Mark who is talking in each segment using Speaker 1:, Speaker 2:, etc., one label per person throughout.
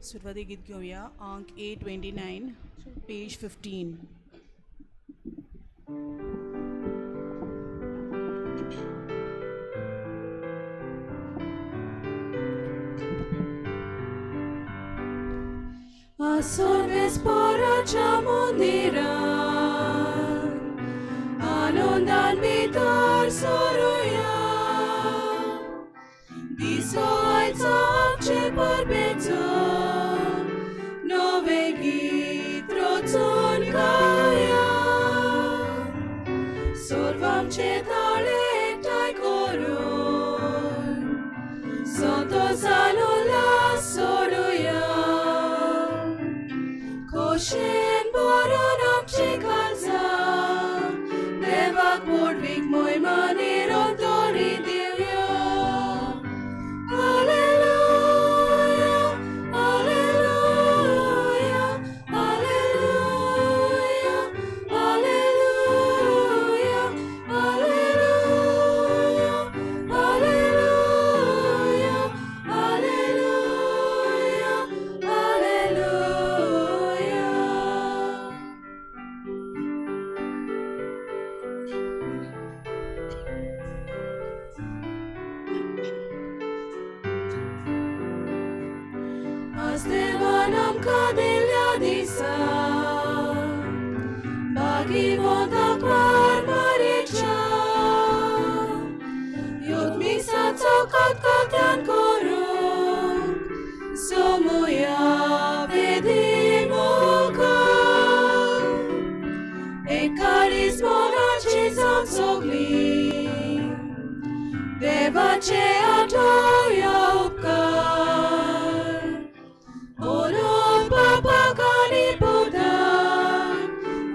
Speaker 1: सुरवाती गीत घेवया अंक 829 पेज 15. आसोन पोराच्या मंदिरान आनंदान भितर सरुया, दिसो आयचो आमचे परबेचो नवें गीत रचून गाया, सर्व आमचे ताळे एकठांय करून संतोसान उल्हास सोडुया, खोशेन भरून आमची काळजां देवाक व्हडवीक मोहिमा निरंतरी दिवया. Alleluia, Alleluia, Alleluia, Alleluia, Alleluia, Alleluia, Alleluia, Alleluia. आज देवान आमकां दिल्ल्या दिसा भागीवंताक वार मारीच्या योत मिसाचो खतखत्यान करूंक जमुया वेदी मुखार, एकादीस मनाची जावन सगळीं देवाचे आठोवया उपकार, म्हणून बापाक आनी पुताक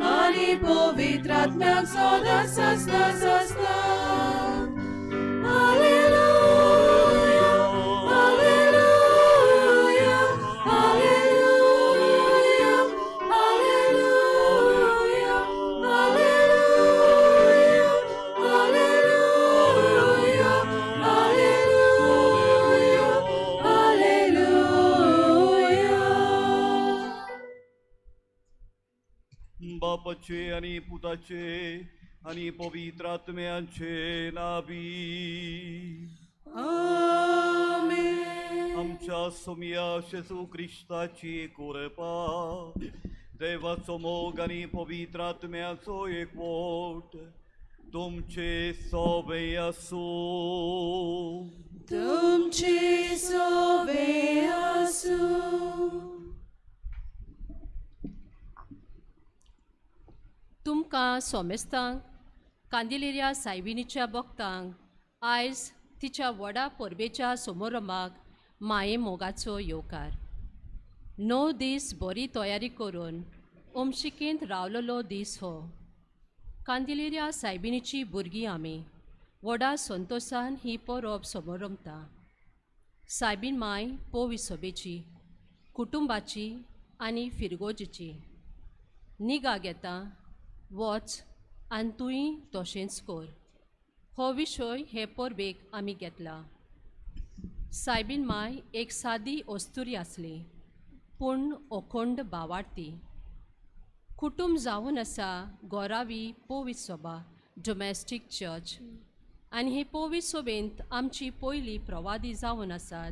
Speaker 1: आनी पवित्र आत्म्याक सदां सस्ता सस्ता. Alleluia, Alleluia, Alleluia, Alleluia, Alleluia, Alleluia, Alleluia, Alleluia.
Speaker 2: बापाचे आनी पुताचे आनी पवित्र आत्म्याचे नावी.
Speaker 1: आमेन.
Speaker 2: आमच्या सोमया जेजू क्रिस्ताची कृपा, देवाचो मोग आनी पवित्र आत्म्याचो एकवट तुमचे सोबे आसूं.
Speaker 1: तुमचे सोबे आसूं.
Speaker 3: तुमकां सोमेस्तांक कांदिलेऱ्या सायबिणीच्या भक्तांक आयज तिच्या व्हडा परबेच्या समारंभाक माये मोगाचो येवकार. 9 दीस बरी तयारी करून उमशिकेंत रावलेलो दीस हो. कांदिलेऱ्या सायबिणीची भुरगीं आमी व्हडा संतोसान ही परब समारंभता. सायबीण माय पोवी सभेची, कुटुंबाची आनी फिरगोजीची निगा घेता. वच आनी तूंय तशेंच कर. हो विशय हे परबेक आमी घेतला. सायबीण माय एक सादी अस्तुरी आसली पूण अखंड भावार्थी. कुटुंब जावन आसा गोरावी पोवी सभा, डोमेस्टीक चर्च, आनी हे पोवी सभेंत आमची पयली प्रवादी जावन आसात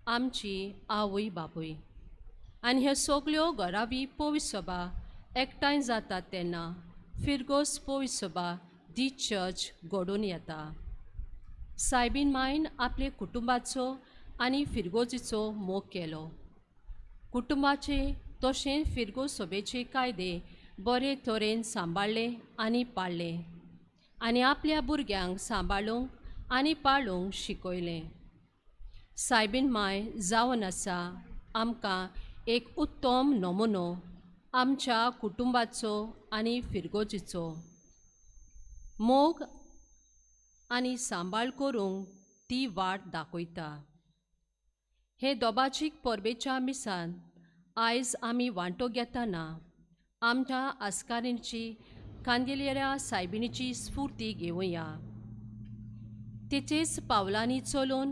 Speaker 3: आमची आवय बापूय. आनी ह्यो सगल्यो घरावी पोवी सभा एकठांय जातात तेन्ना फिरगोस पोवी सभा दी चर्च घडोवन येता. सायबीन मायन आपले कुटुंबाचो आनी फिरगोजीचो मोग केलो. कुटुंबाचे तशेंच फिरगोज सभेचे कायदे बरे तरेन सांबाळ्ळे आनी पाळ्ळे आनी आपल्या भुरग्यांक सांबाळूंक आनी पाळूंक शिकयलें. सायबीन माय जावन आसा आमकां एक उत्तम नमुनो आमच्या कुटुंबाचो आनी फिरगोजीचो. मोग आनी सांबाळ करूंक ती वाट दाखयता. हे दोबाजीक परबेच्या मिसान आयज आमी वांटो घेतना आमच्या आस्कारींची कांदेलेऱ्या सायबिणीची स्फूर्ती घेवया. तिचेच पावलांनी चलून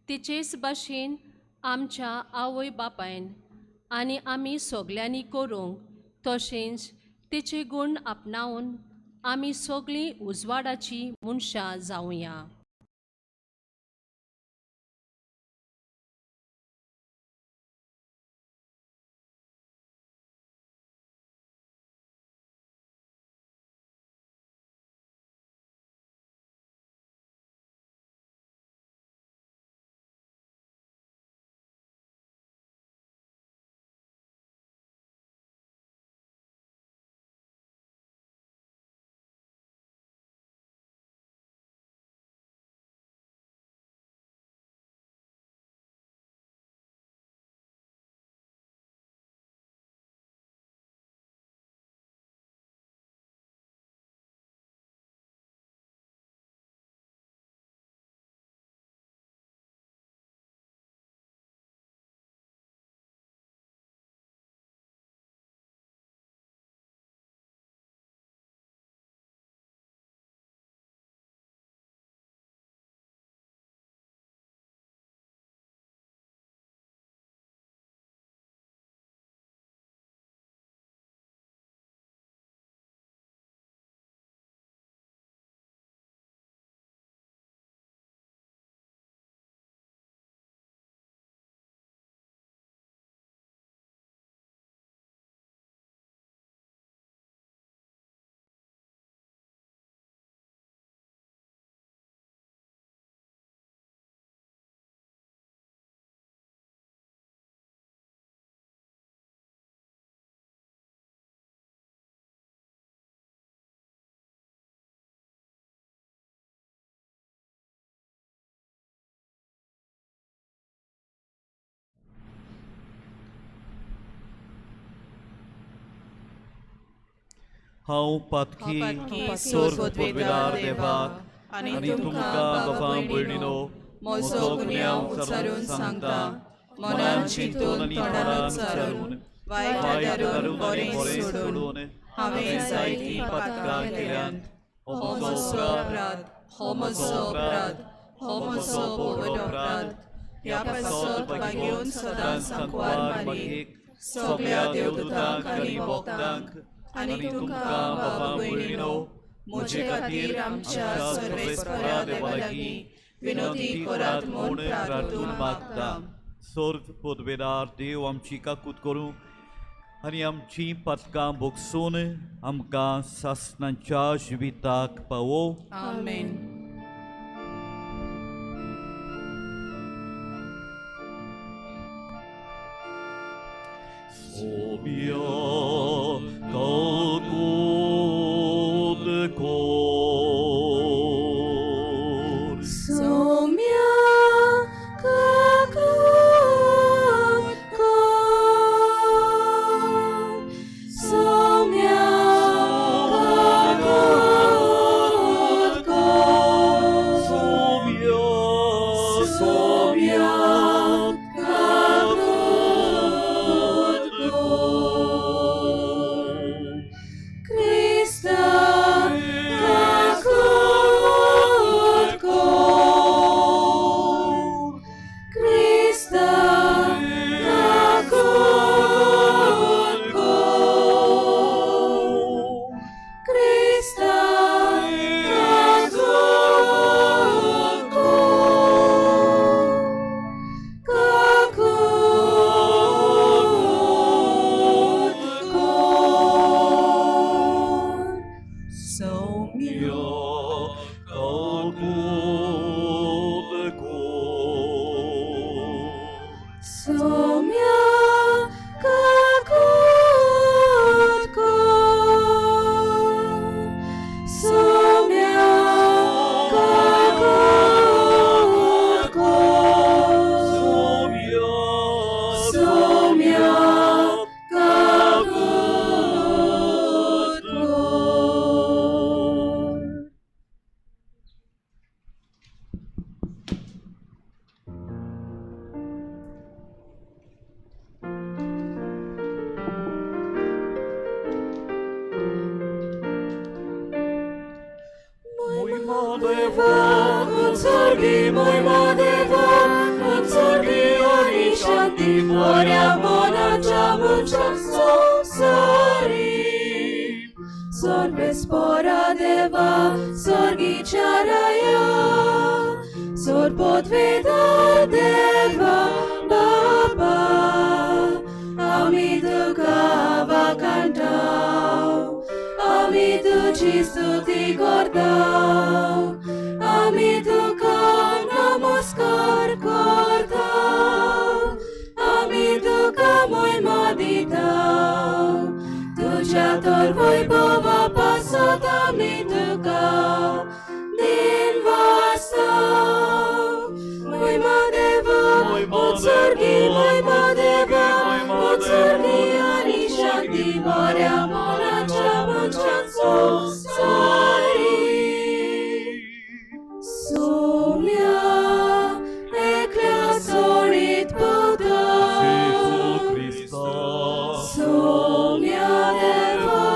Speaker 3: तिचेच भाशेन आमच्या आवय बापायन आनी आमी सगल्यांनी करूंक तशेंच तेचे गूण आपणावन आमी सगळीं उजवाडाची मनशां जावया.
Speaker 2: हांव पातकी
Speaker 1: सोर्ग
Speaker 2: सोर्ग पदवेदार देवाक आनी तुमकां बाबा भयणीनो
Speaker 1: म्हजो गुन्यांव उच्चारून सांगता, मनान चिंतून तोंडान उच्चारून, वायट धरून बरें सोडून हांवें जायतीं पातकां केल्यांत. हो म्हजो अपराध, हो म्हजो अपराध, हो म्हजो व्हड अपराध. ह्या पासत भागेवन सदां सांकवार मारीक, सगळ्या देवदूतांक आनी भक्तांक आनी तुमकां बाबा भयणीनो म्हजे खातीर आमच्या सर्वेस्परा देवा लागीं विनोदी करात म्हूण प्रार्थून मागता.
Speaker 2: सोर्ग पदवेदार देव आमची काकूत करूं आनी आमची पातकां भोगसून आमकां सासणाच्या जिविताक पावो.
Speaker 1: आमेन.
Speaker 2: Sobia kalkut kor.
Speaker 1: Somya kakut kor. Somya kakut kor.
Speaker 2: Sobia,
Speaker 1: Somya kakut kor. Krista kakut kor. Krista kakut kor. Krista kakut kor. Kakut kor. Somya
Speaker 2: kalkut kor.
Speaker 1: Somya kakut kor. Somya kakut kor.
Speaker 2: Somya,
Speaker 1: Somya kakut kor.
Speaker 2: Mojma deva,
Speaker 1: Utsorgi mojma deva, utsorgi ani shanti, Morya monacha उच्चाराया सोरपोत वेदार देवा बाबा आमी तुका वाखाणटाव आमी तुजी स्तुती करताव आमी तुका नमस्कार करताव आमी तुका मोयमा दिताव तुज्या तर वैभवा पासत आमी तुका दिनवासाव मोयमा देवा उत्सर्गी मोयमा देवा उत्सर्गी आनी शांती बऱ्या मनाच्या मनशांचो सारी सोम्या एकल्या सोडीत पुता
Speaker 2: जेजू क्रिस्ता
Speaker 1: सोम्या देवा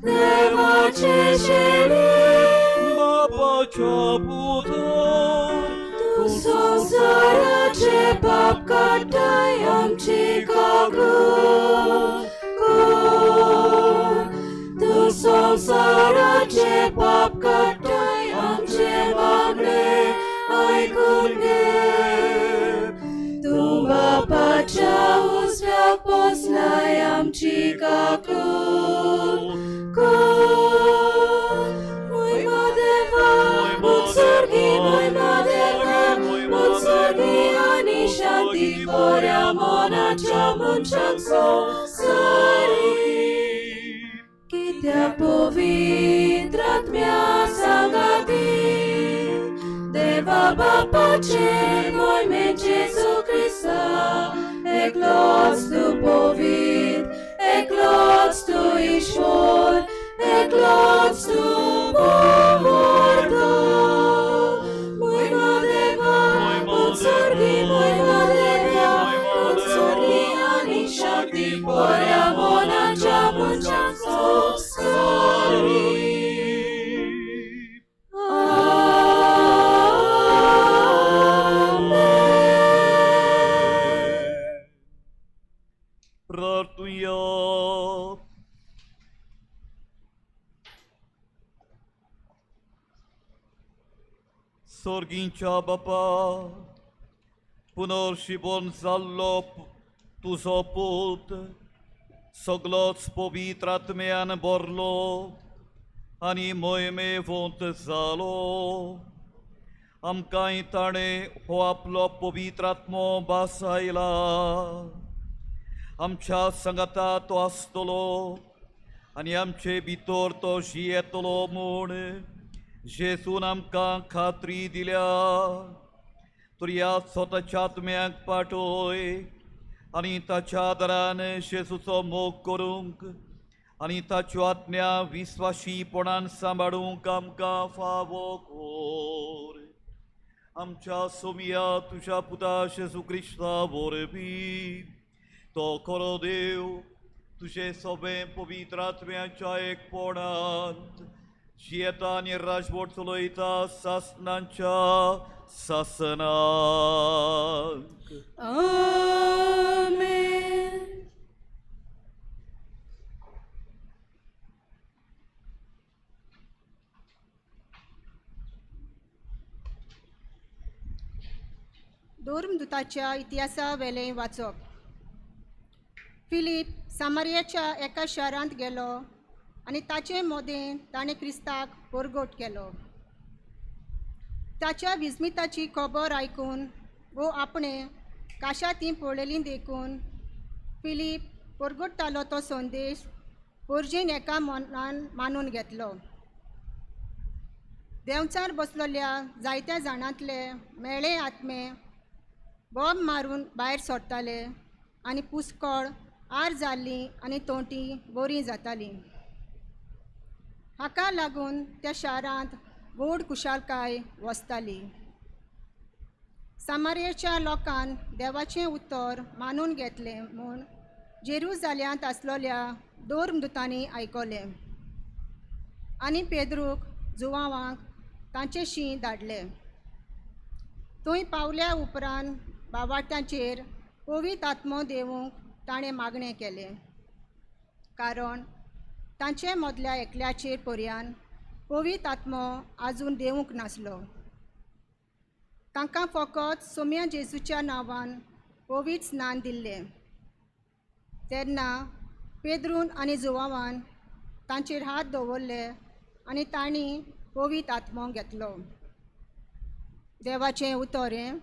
Speaker 1: देवाचे शेणी
Speaker 2: बापाच्या पुता
Speaker 1: तूं संवसाराचे पाप काडटाय आमची काकूट कर तूं संवसाराचे पाप काडटाय आमचे मागणे आयकून घे तूं बापाच्या उजव्याक बसलाय आमची काकूट कर मोयमा देवा उत्सर्गी मोयमा देवा उत्सर्गी आनी शांती बऱ्या मनाच्या मनशांचो सारी कित्याक पवित्र आत्म्या सांगाती देवा बापाचे मोयमे जेजू क्रिस्ता एकलोच तूं पवित्र एकलोच तूं ईश्वर एकलोच तूं मोर्तो मोयमा देवा उत्सर्गी मोयमा देवा उत्सर्गी आनी शांती बऱ्या मनाच्या मनशांचो सारी. आमेन.
Speaker 2: प्रार्थुया. सोर्गींच्या बापा, पुनर्शिबोन जाल्लो तुजो पूत सगलोच पवित्र आत्म्यान भरलो आनी मोहिमेवंत जालो. आमकांय ताणें हो आपलो पवित्र आत्मो भासायला. आमच्या सांगाता तो आसतलो आनी आमचे भितर तो जियेतलो म्हूण जेजून आमकां खात्री दिल्या. तर ह्या स्वताच्या आत्म्याक पाटय आनी ताच्या आदारान जेजूचो मोग करूंक आनी ताच्यो आज्ञा विस्वाशीपणान सांबाळूंक आमकां फावो कर. आमच्या सोमिया तुज्या पुता जेजू क्रिस्ता वरवीं. तो खरो देव तुजे सोबें पवित्र आत्म्याच्या एकपणांत जियेता आनी राजवट चलयता सासनांच्या सासनाक.
Speaker 1: आमेन.
Speaker 4: धर्मदूताच्या इतिहासा वेलें वाचप. फिलीप सामारियाच्या एका शारांत गेलो आनी ताचे मोदें ताणें क्रिस्ताक परगट केलो. ताच्या विस्मिताची खबर आयकून वो आपणें काशा ती पळयली देखून फिलीप परगट्टालो तो संदेश पोरजेन एका मनान मानून घेतलो. देंवचार बसलेल्या जायत्या जाणांतले मेळे आत्मे बोब मारून भायर सरताले आनी पुस्कळ आर जाल्लीं आनी तोंटी बरीं जातालीं. हाका लागून त्या शारांत व्हड खुशालकाय वसताली. सामारियाच्या लोकान देवाचें उतर मानून घेतलें म्हूण जेरुजाल्यांत आसलेल्या धर्मदूतांनी आयकलें आनी पेद्रूक जुवांवाक तांचेशी धाडले. थंय पावल्या उपरांत बावाट्यांचेर पवित्र आत्मो देवूंक ताणें मागणें केलें, कारण तांचे मदल्या एकल्याचेर पर्यान पवित्र आत्मो आजून देवूंक नासलो. तांकां फकत सोम्या जेजूच्या नांवान पवित्र स्नान दिल्लें. तेन्ना पेद्रून आनी जुवावान तांचेर हात दवरले आनी तांणी पवित्र आत्मो घेतलो. देवाचें उतर हें.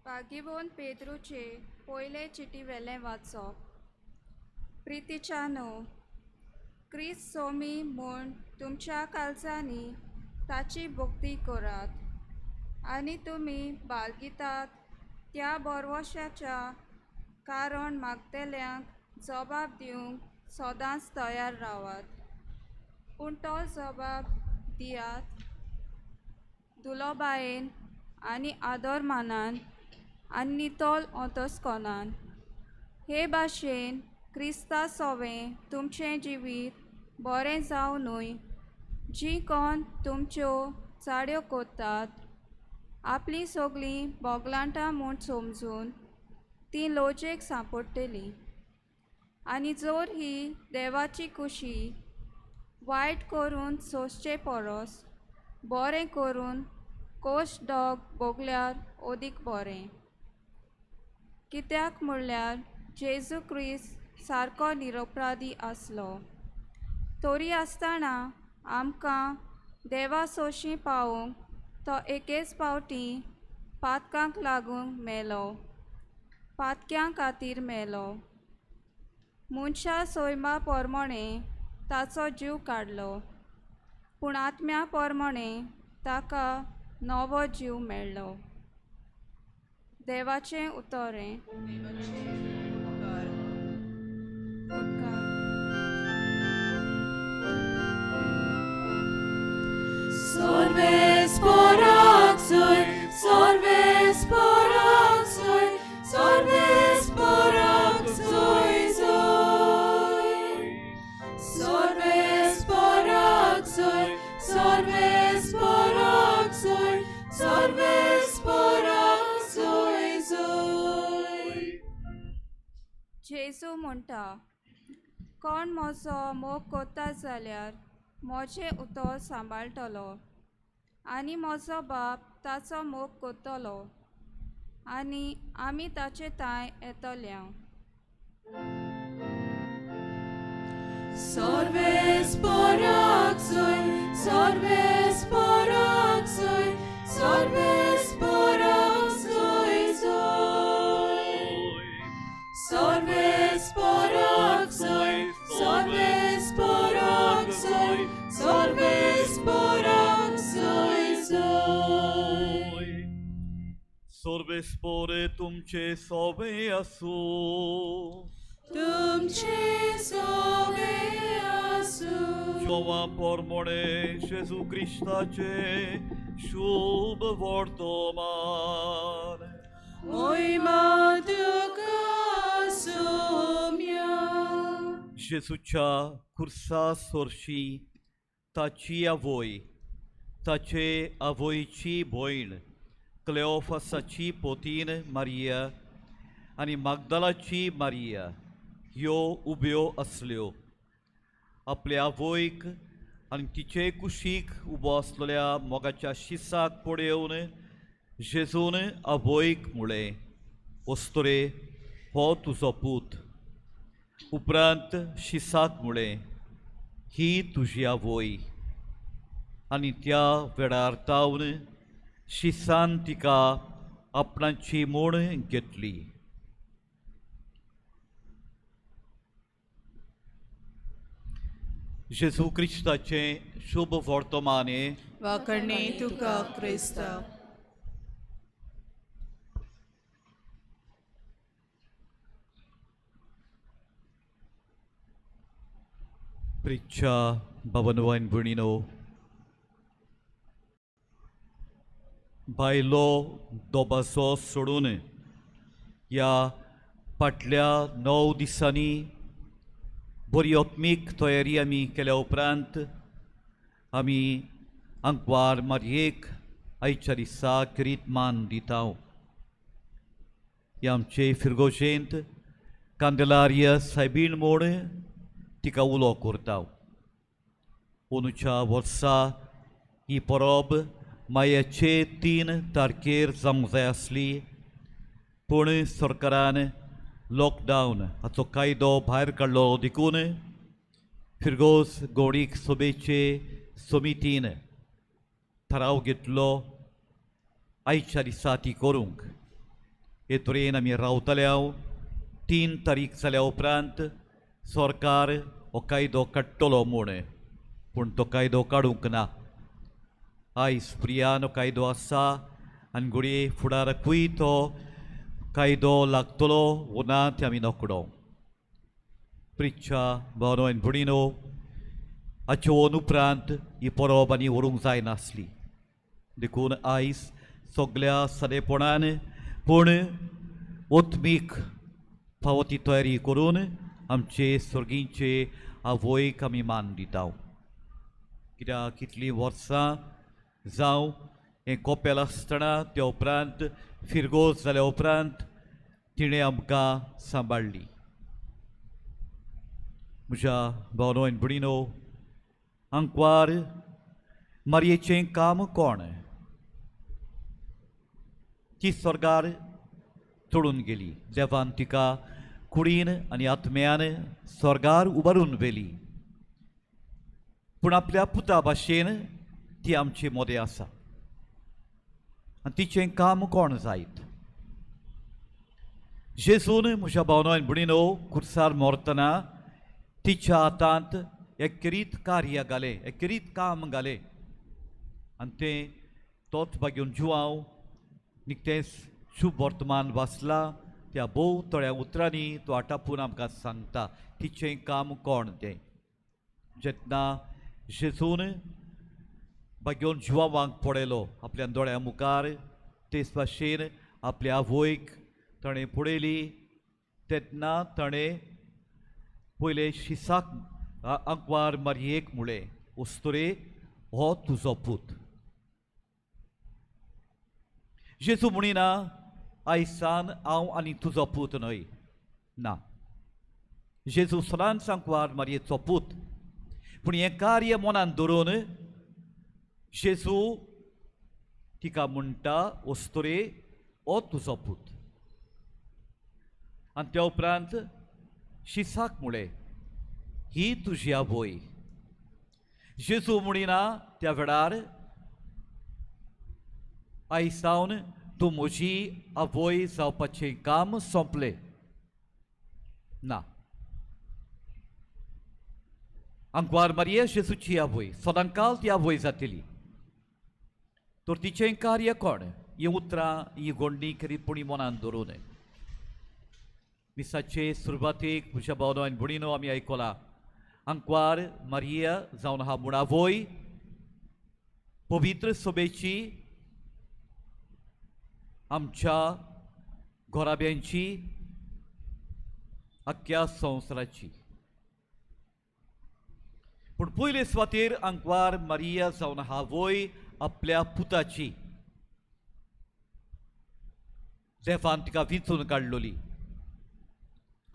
Speaker 5: भाग्यवंत पेद्रूचे पयले चिटी वेलें वाचप. प्रितीच्यानो, क्रिस्त सोमी म्हूण तुमच्या काळजांनी ताची भक्ती करात आनी तुमी बाळगितात त्या बरवशाच्या कारण मागतल्यांक जबाब दिवंक सदांच तयार रावात, पूण तो जबाब दियात दुलोबायेन आनी आदरमानान आनी नितळ अंतस्कोनान. हे भाशेन क्रिस्ता सोवें तुमचें जिवीत बरें जावं न्हय. जीं कोण तुमच्यो चाड्यो कोत्तात आपलीं सगळीं बोगलांटां म्हूण समजून तीं लोजेक सांपडटलीं. आनी जर ही देवाची खुशी वायट करून सोंसचे परस बरें करून कोश डोग भोगल्यार अदीक बरें. कित्याक म्हणल्यार जेजू क्रिस्त सारको निरपराधी आसलो तरी आसतना आमकां देवा सोशी पावोवंक तो एकेच फावटी पातकांक लागून मेलो, पातक्यां खातीर मेलो. मनशा सैमा पोरमोणें ताचो जीव काडलो, पूण आत्म्या पोरमोणें ताका नवो जीव मेळ्ळो. देवाचें उतर हें. उपकार.
Speaker 1: Solves poraxoi, solves poraxoi, solves poraxoi, zoi. Solves poraxoi, solves poraxoi, solves poraxoi, zoi.
Speaker 5: जेजू म्हणटा, कोण म्हजो मोग कोत्ता जाल्यार म्हजें उतर सांबाळटलो आनी म्हजो बाप ताचो मोग कोत्तलो आनी आमी ताचे तांय येतल्या.
Speaker 1: Solves poraxoi, solves poraxoi, solves poraxoi, zoi. Solves poraxoi, solves poraxoi, solves poraxoi, zoi.
Speaker 2: Sorbespore तुमचे सोबे आसूं.
Speaker 1: तुमचे सोबे आसूं.
Speaker 2: जोवा पोरमोणे जेजू क्रिस्ताचे शुभ वर्तमान.
Speaker 1: मोहिमा तुका सोम्या.
Speaker 2: जेजूच्या खुर्सा सोरशी ताची आवय, ताचे आवयची भयण क्लेओफासाची पोतीन मारिया आनी मागदालाची मारिया ह्यो उब्यो आसल्यो. आपल्या आवयक आनी तिचे कुशीक उबो आसलेल्या मोगाच्या शिसाक पळोवन जेजून आवयक म्हळें, वस्तुरे हो तुजो पूत. उपरांत शिसाक म्हळें, ही तुजी आवय. आनी त्या वेळार तावन शिसान तिका आपणाची म्हूण घेतली. जेजू क्रिस्ताचें शुभ वर्तमान हें.
Speaker 1: वाकणे तुका क्रिस्ता.
Speaker 2: प्रिच्छा बाबानो आनी भयणीनो, बायलो दोबासो सोडून ह्या फाटल्या 9 दिसांनी बरी आत्मीक तयारी आमी केल्या उपरांत आमी आंकवार मारयेक आयच्या दिसा किरीत मान दिता. ह्या आमचे फिरगोजेंत कांदेलारिया सायबीण म्हूण तिका उलो करता. अंदूच्या वर्सा ही परब मायाचे 3 तारखेर जावंक जाय आसली, पूण सरकारान लॉकडावन हाचो कायदो भायर काडलो देखून फिरगोज गोडीक सोबेचे समितीन थाराव घेतलो आयच्या दिसा ती करूंक. हे तरेन आमी रावतले. 3 तारीख जाल्या उपरांत सरकार हो कायदो काडटलो म्हूण, पूण तो कायदो काडूंक ना. आयज प्रियान हो कायदो आसा आनी घडये फुडाराकूय तो कायदो लागतलो वो ना तें आमी नकडो. प्रिच्छा भावनो आनी भयणीनो,
Speaker 1: हाचे उपरांत ही परब आनी व्हरूंक जायनासली. देखून आयज सगल्या सादेपणान पूण ओत्मीक फावो ती तयारी करून आमचे सर्गींचे आवयक आमी मान दिता. कित्याक कितलीं वर्सां जावं हें कोपेल आसतना त्या उपरांत फिरगोज जाल्या उपरांत तिणें आमकां सांबाळ्ळी. म्हज्या भावनो आनी भयणीनो, आंकवार मारयेचें काम कोण? ती स्वर्गार चडून गेली. देवान तिका कुडीन आनी आत्म्यान स्वर्गार उबारून व्हेली, पूण आपल्या पुता भाशेन ती आमचे मोदें आसा आनी तिचें काम कोण जायत? जेजून म्हज्या भावनो आनी भयणीनो खुर्सार मरतना तिच्या हातांत एकेरीत कार्य घालें, एकेरीत काम घालें आनी तें तोच बागेवन जुवांव निकतेंच शुभ वर्तमान वाचला त्या भोव थोड्या उतरांनी तो आटापून आमकां सांगता तिचें काम कोण तें. जेन्ना जेजून बागेवन जुवांवांक पळयलो आपल्या दोळ्या मुखार, तेच भाशेन आपल्या आवयक ताणें पळयली तेन्ना ताणें पयलें शिसाक आंकवार मारयेक म्हळें, वस्तुरे हो तुजो पूत. जेजू म्हणिना आयसान हांव आनी तुजो पूत न्हय, ना. जेजू सदांच आंकवार मारयेचो पूत, पूण हें कार्य मनान धरून जेजू तिका म्हणटा, वस्तुरे हो तुजो पूत. आनी त्या उपरांत शिसाक म्हळें, ही तुजी आवय. जेजू म्हणिना त्या वेळार आयज सावन तूं म्हजी आवय जावपाचें काम सोंपलें, ना. आंकवार मारये जेजूची आवय सदांकाल ती आवय जातली. तर तिचें कार्य कोण? ही उतरां ही गोंडी खेरीतपणी मनान धरून मिसाचे सुरवातेक म्हज्या भावनो आनी भयणीनो आमी आयकलां, आंकवार मारिया जावन आहा म्हूण आवय पवित्र सभेची, आमच्या घराब्यांची, आख्ख्या संवसाराची. पूण पयले सुवातेर आंकवार मारिया जावन आहा आवय आपल्या पुताची. देवान तिका विंचून काडलोली.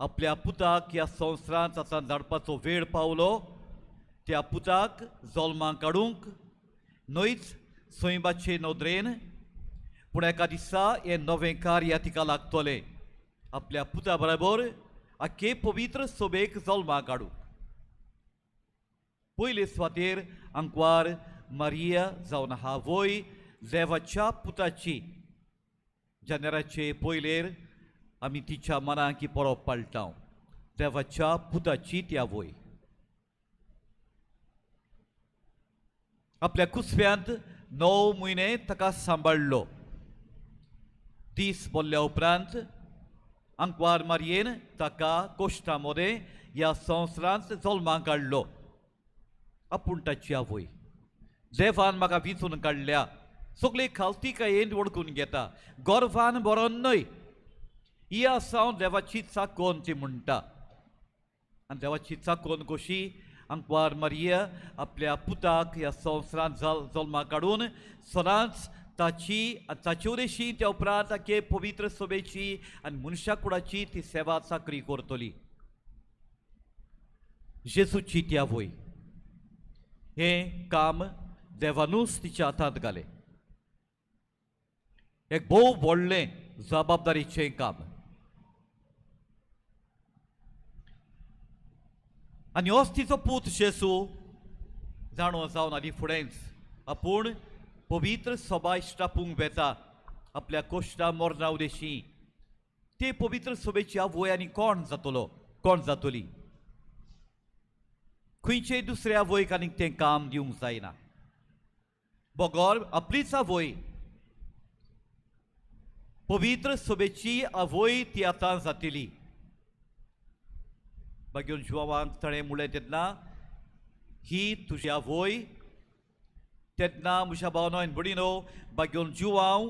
Speaker 1: आपल्या पुताक ह्या संवसारांत आतां धाडपाचो वेळ पावलो. त्या पुताक जल्माक काडूंक न्हयच सैमाचे नदरेन, पूण एका दिसा हें नवें कार्य तिका लागतलें, आपल्या पुता बराबर आख्खे पवित्र सोबेक जल्माक काडूंक. पयले सुवातेर आंकवार मारिया जावन आहा आवय देवाच्या पुताची. जानेराचे पयलेर आमी तिच्या मनाक ही परब पाळटा, देवाच्या पुताची ती आवय. आपल्या कुसव्यांत 9 म्हयने ताका सांबाळ्ळो. दीस बोल्ल्या उपरांत आंकवार मारयेन ताका कोश्टा मदें ह्या संवसारांत जल्माक काडलो. आपूण ताची आवय. देवान म्हाका विंचून काडल्या, सगळे खालतीकायेन वळखून घेता, गर्वान बरोवन न्हय. ही आसा हांव देवाची चाकोन ती म्हणटा. आनी देवाची चाकोन कशी आंकवार मारिया आपल्या पुताक ह्या संवसारांत जल्माक काडून सदांच ताची ताचे उदेशी त्या उपरांत आखे पवित्र सभेची आनी मनशा कुडाची ती सेवा चाकरी करतली. जेजूची ती आवय. हें काम देवानूच तिच्या हातांत घालें. एक भोव व्हडलें जबाबदारीचें काम. आनी होच तिचो पूत जेजू जाणो जावन आनी फुडेंच आपूण पवित्र सभा इश्टापूंक वेता आपल्या कोश्टा मरणा उदेशी. ते पवित्र सभेची आवय आनी कोण जातलो, कोण जातली? खंयचे दुसऱ्या आवयक आनीक तें काम दिवंक जायना, बगर आपलीच आवय पवित्र सभेची आवय ती आतां जातली. बागेवन जुवांक ताणें म्हणलें तेन्ना, ही तुजी आवय. तेन्ना म्हज्या भावनो आनी भयणीनो, बागेवन जुवांव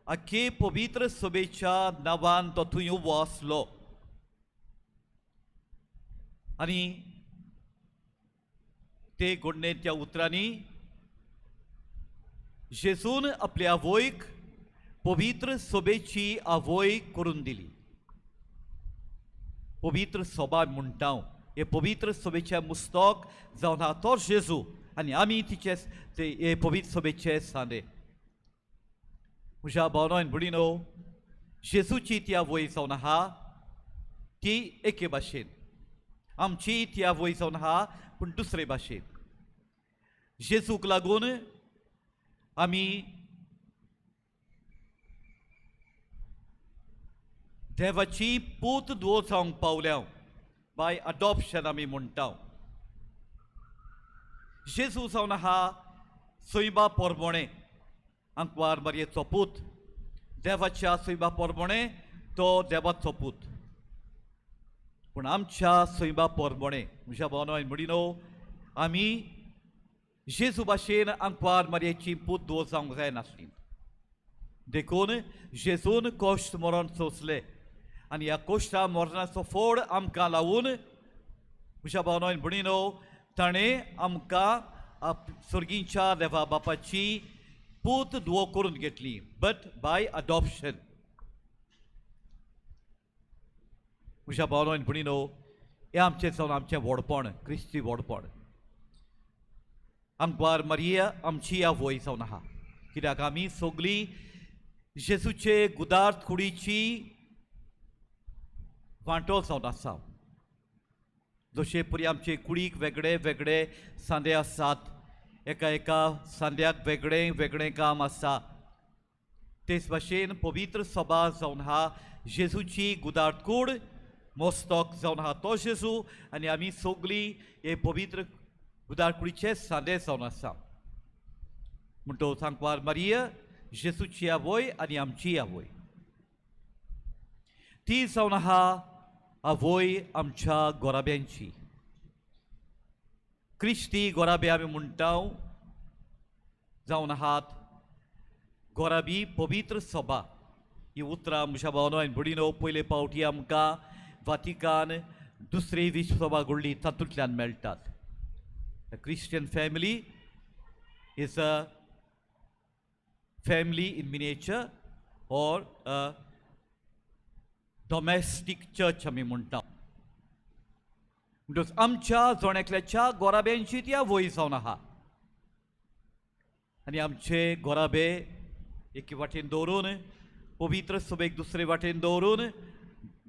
Speaker 1: आख्खे पवित्र सभेच्या नांवान तो थंय उबो आसलो आनी ते घडणेच्या उतरांनी जेजून आपल्या आवयक पवित्र सभेची आवय करून दिली. पवित्र सभा म्हणटा हे पवित्र सभेचें मुस्तक जावन आहा तो जेजू आनी आमी तिचे ते हे पवित्र सभेचे सांदे. म्हज्या भावनो आनी भयणीनो, जेजूची ती आवय जावन आहा ती एके भाशेन, आमची ती आवय जावन आहा पूण दुसरे भाशेन. जेजूक लागून आमी देवाची पूत धुवो जावंक पावल्या, बाय अडॉप्शन आमी म्हणटा. जेजू जावन आहा सैमा पोरमोणें, आंकवार मारयेचो पूत, देवाच्या सैमा पोरमोणें तो देवाचो पूत. पूण आमच्या सैमा पोरमोणें म्हज्या भावनो आनी भयणीनो, आमी जेजू भाशेन आंकवार मारयेची पूत धुवो जावंक जायनासली. देखून जेजून कश्ट मरण सोंसले आनी ह्या कोश्टा मरणाचो फोड आमकां लावून म्हज्या भावनो आनी भयणीनो ताणें आमकां सर्गींच्या देवा बापाची पूत धुवो करून घेतली, बट बाय अडॉप्शन. म्हज्या भावनो आनी भयणीनो, हें आमचें जावन आमचें व्हडपण, क्रिस्ती व्हडपण. आंकवार मारिया आमची आवय जावन आहा, कित्याक आमी सगळीं जेजूचे गुदार्थ कुडीची वांटो जावन आसा. जशे परी आमचे कुडीक वेगळे वेगळे सांदे आसात, एका एका सांद्याक वेगळें वेगळें काम आसा, तेच भाशेन पवित्र सभा जावन आहा जेजूची गुदार्थ कूड, मोस्तक जावन आहा तो जेजू आनी आमी सगळीं हे पवित्र गुदार्थ कुडीचे सांदे जावन आसा. म्हणटकच आंकवार मारिया जेजूची आवय आनी आमची आवय, ती जावन आहा आवय आमच्या गोराब्यांची. क्रिस्ती गोराबे आमी म्हणटा जावन आहात गोराबी पवित्र सभा. ही उतरां म्हज्या भावनो आनी भयणीनो पयले फावटी आमकां वातिकान दुसरी विश्व सभा घडली तातूंतल्यान मेळटात. The Christian family is a family in miniature or a domestic church आमी म्हणटा. म्हणटकच आमच्या जण एकल्याच्या गोराब्यांची ती आवय जावन आहा आनी आमचे गोराबे एके वाटेन दवरून पवित्र सभेक दुसरे वाटेन दवरून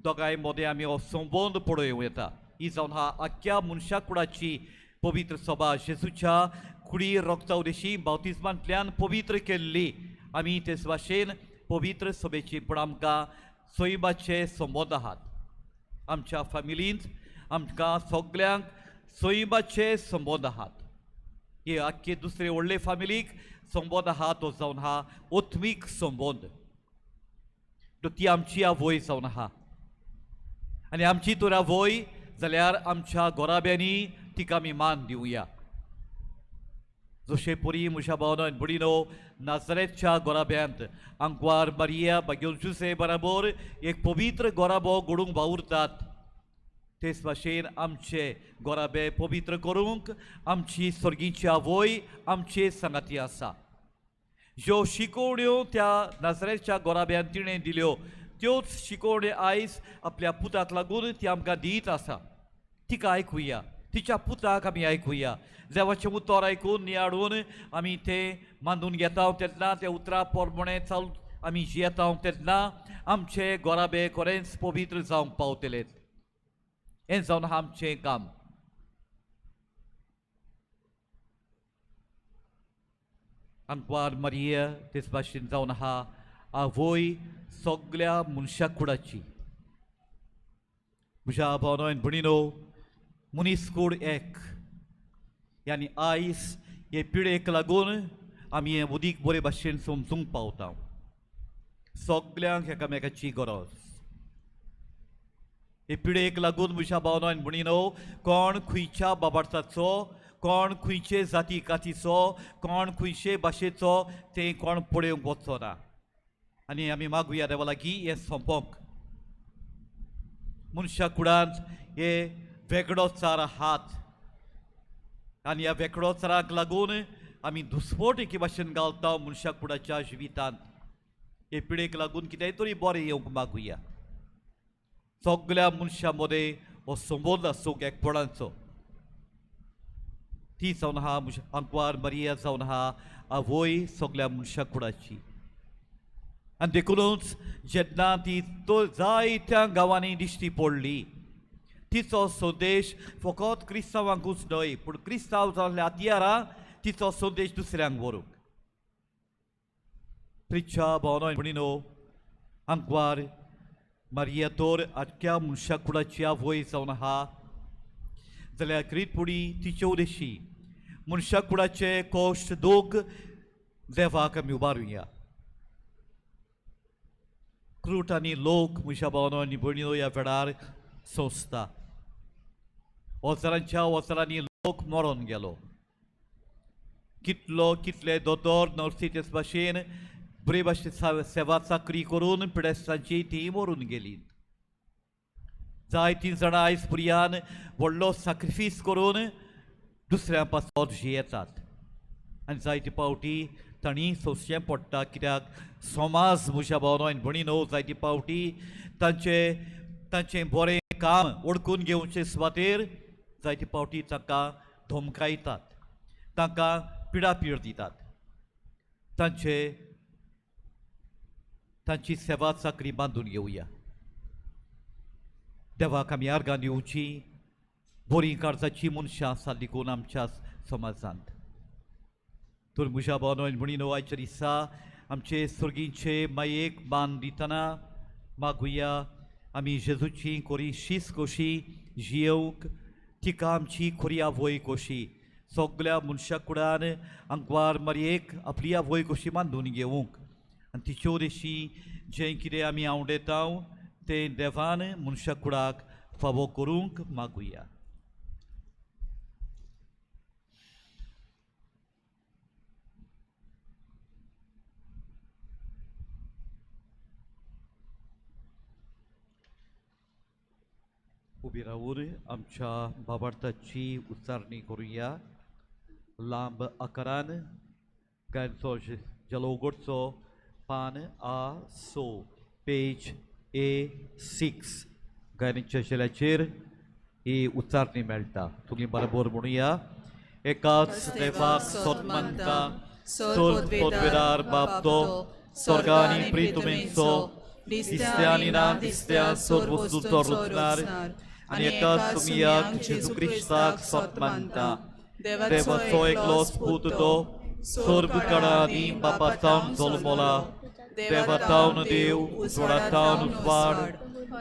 Speaker 1: दोगांय मदें आमी हो संबंद पळोवं येता. ही जावन आहा आख्ख्या मनशा कुडाची पवित्र सभा, जेजूच्या कुडी रोगता उदेशी बावतिज्मांतल्यान पवित्र केल्ली. आमी तेच भाशेन पवित्र सभेची, पूण आमकां सैमाचे संबंद आहात. आमच्या फॅमिलींत आमकां सगल्यांक सैमाचे संबंद आहात. हे आख्खे दुसरे व्हडले फॅमिलीक संबंद आहा तो जावन आहा आत्मीक संबंद. ती आमची आवय जावन आहा आनी आमची तर आवय जाल्यार आमच्या गोराब्यांनी तिका आमी मान दिवया. जशे परी म्हज्या भावनो आनी भयणीनो नाजरेतच्या गोराब्यांत आंकवार मारिया बागेवन जुसे बराबर एक पवित्र गोराबो घडूंक वावुरतात, तेच भाशेन आमचे गोराबे पवित्र करूंक आमची सर्गीची आवय आमचे सांगाती आसा. ज्यो शिकोवण्यो त्या नाजरेतच्या गोराब्यान तिणें दिल्यो त्योच शिकोवण्यो आयज आपल्या पुताक लागून ती आमकां दीत आसा. तिका आयकुया, तिच्या पुताक आमी आयकुया. देवाचें उतर आयकून नियाळून आमी तें मानून घेता तेन्ना त्या उतरा पोरमोणें चाल आमी जियेता तेन्ना आमचे गोराबे खरेंच पवित्र जावंक पावतले. हें जावन आहा आमचें काम. आंकवार मारिया तेच भाशेन जावन आहा आवय सगल्या मनशा कुडाची. म्हज्या भावनो आनी भयणीनो, मनीस कूड एक आनी आयज हे पिळेक लागून आमी हें उदीक बरे भाशेन समजूंक पावता. सगल्यांक एकामेकाची गरज. हे पिळेक लागून म्हज्या भावनो आनी भयणीनो, कोण खंयच्या बाबार्थाचो, कोण खंयचे जाती कातीचो, कोण खंयचे भाशेचो तें कोण पळोवंक वचचो ना. आनी आमी मागुया देवा लागीं हें सोंपोंक. मनशा कुडांत हे वेगळोचार हात आनी ह्या वेगळोचाराक लागून आमी दुस्फोट एके भाशेन घालता मनशा कुडाच्या जिवितांत. हे पिडेक लागून कितेंय तरी बरें येवंक मागुया. सगल्या मनशां मदें हो संबंद आसूंक एकपणाचो. ती जावन आहा आंकवार मरिया जावन आहा आवय सगल्या मनशा कुडाची. आनी देखूनच जेन्ना ती तो जायत्या गांवांनी दिश्टी पडली, तिचो संदेश फकत क्रिस्तांवांकूच न्हय पूण क्रिस्तांव जाल्ल्या हत्यारां तिचो संदेश दुसऱ्यांक व्हरूंक. प्रिच्छा भोवनो म्हणिनो आंकवार मारिया तर आख्या मनशा कुडाची आवय जावन आहा जाल्यार क्रितपुडी तिचे उदेशी मनशा कुडाचे कश्ट दूख देवाक आमी उबारुया. क्रूट आनी लोक म्हज्या भावनो आनी भयणीनो ह्या वेळार सोंसता. वचरांच्या वचरांनी लोक मरोन गेलो. कितलो कितले दोतोर नर्सी तेच भाशेन बरे भाशेन सेवा चाकरी करून पिडेस्तांची ती मरून गेली. जायतीं जाणां आयज भुरग्यान व्हडलो साक्रिफीस करून दुसऱ्या पासत जियेतात आनी जायते फावटी तांणी सोंसचें पडटा कित्याक समाज म्हज्या भावनो आनी भयणीनो जायते फावटी तांचें तांचें बरें काम ओळखून घेवचे सुवातेर जायते फावटी तांकां धमकायतात, तांकां पिडापीड दितात. तांचे तांची सेवा चाकरी बांदून घेवया. देवाक आमी आर्गां दिवची. बरीं काळजाची मनशां आसा देखून आमच्या समाजांत. तर म्हज्या भावनो आनी भयणीनो आयच्या दिसा आमचे सर्गीचे मायेक मान दितना मागुया आमी जेजूची खोरी शीस कशी जियेवंक, तिका आमची खोरी आवय कशी सगल्या मनशा कुडान आंकवार मारयेक आपली आवय कशी बांदून घेवंक आनी तिच्यो देशी जें कितें आमी आवडेता तें देवान मनशा कुडाक फावो करूंक मागुया. उबी रावून आमच्या बाबार्थाची उच्चारणी करुया. लांब आकारान गायचो जलोगोडचो पान आ सो पेज A6 गायनाच्या झेल्याचेर ही उच्चारणी मेळटा. तुमी बरोबर म्हणुया. एकाच देवाक सोत मानता, सोत पदवेदार बाप तो स्वर्गा आनी प्रितुमेंचो दिसत्या आनी ना दिसत्या सोद वस्तूचो रचणार आनी एकाच तुमयाक जेजू क्रिस्ताक सोत मानता, देवाचो एकलोच पूत तो सर्व काळा आदीं बापा तावन जल्मला, देवा तावन देव, उजवाडा तावन उजवाड,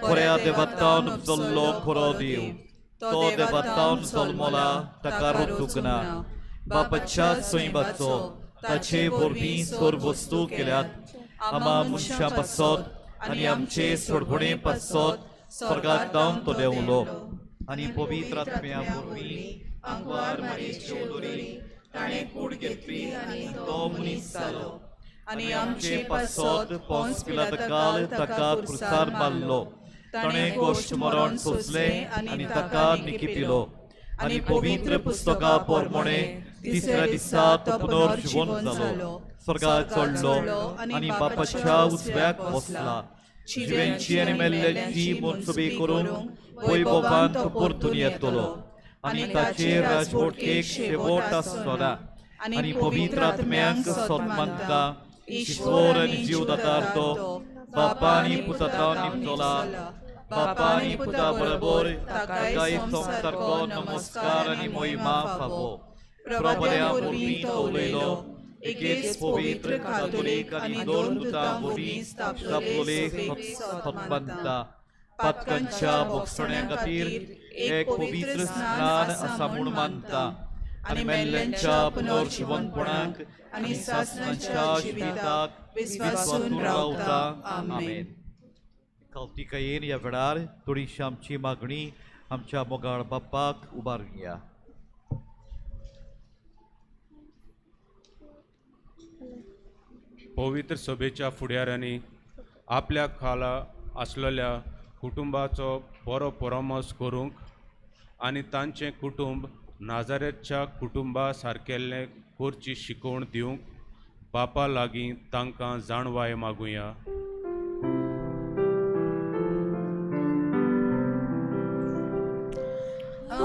Speaker 1: खऱ्या देवा तावन उपजल्लो खरो देव, तो देवा तावन जल्मला, ताका रचूंक ना, बापाच्या सैमाचो ताचे वरवीं सर्व वस्तू केल्यात, आमा मनशां पासत आनी आमचे सोडवणे पासत स्वर्गांत तावन तो देंवलो आनी पवित्र आत्म्या वरवीं आंकवार मारयेचे उदरी ताणें कूड घेतली आनी तो मनीस जालो आनी आमचे पासत पोंस पिलातकाल ताका क्रुसार मारलो, ताणें कश्ट मरण सोंसलें आनी ताका निकिपिलो आनी पवित्र पुस्तका प्रमाणे तिसऱ्या दिसा तो पुनर्जिवन जालो, स्वर्गार चडलो आनी बापाच्या उजव्याक बसला, जिव्यांची आनी मेल्ल्यांची मनसुबी करूंक वैभवान तो परतून येतलो आनी ताचे राजवटकेक शेवट आसचो ना आनी पवित्र आत्म्यांक सोत मानता, ईश्वर आनी जीव दातार तो बापा आनी पुता तावन निमतोला, बापा आनी पुता बरोबर ताकाय संवसारको नमस्कार आनी मोहिमा फावो. प्रभुल्या वरवीं तो उलयलो, एकेच पवित्र कातोलीक आनी दोन दुतां वरवीं स्थापलोले सोत मानता, पातकांच्या भोगसण्या खातीर एक पवित्र स्नान आसा म्हूण मानता आनी मेल्ल्यांच्या पुनर्जिवनपणाक आनी सासणाच्या जिविताक विस्वासून रावता. आमेन. कावतिकायेन ह्या वेळार थोडीशी आमची मागणी आमच्या मोगाळ बाप्पाक उबारुया.
Speaker 6: पवित्र सभेच्या फुडाऱ्यांनी आपल्या खाला आसलेल्या कुटुंबाचो बरो परामर्श करूंक आनी तांचें कुटुंब नाजारेतच्या कुटुंबा सारकेल्लें करची शिकवण दिवंक बापा लागीं तांकां जाणवाय मागुया.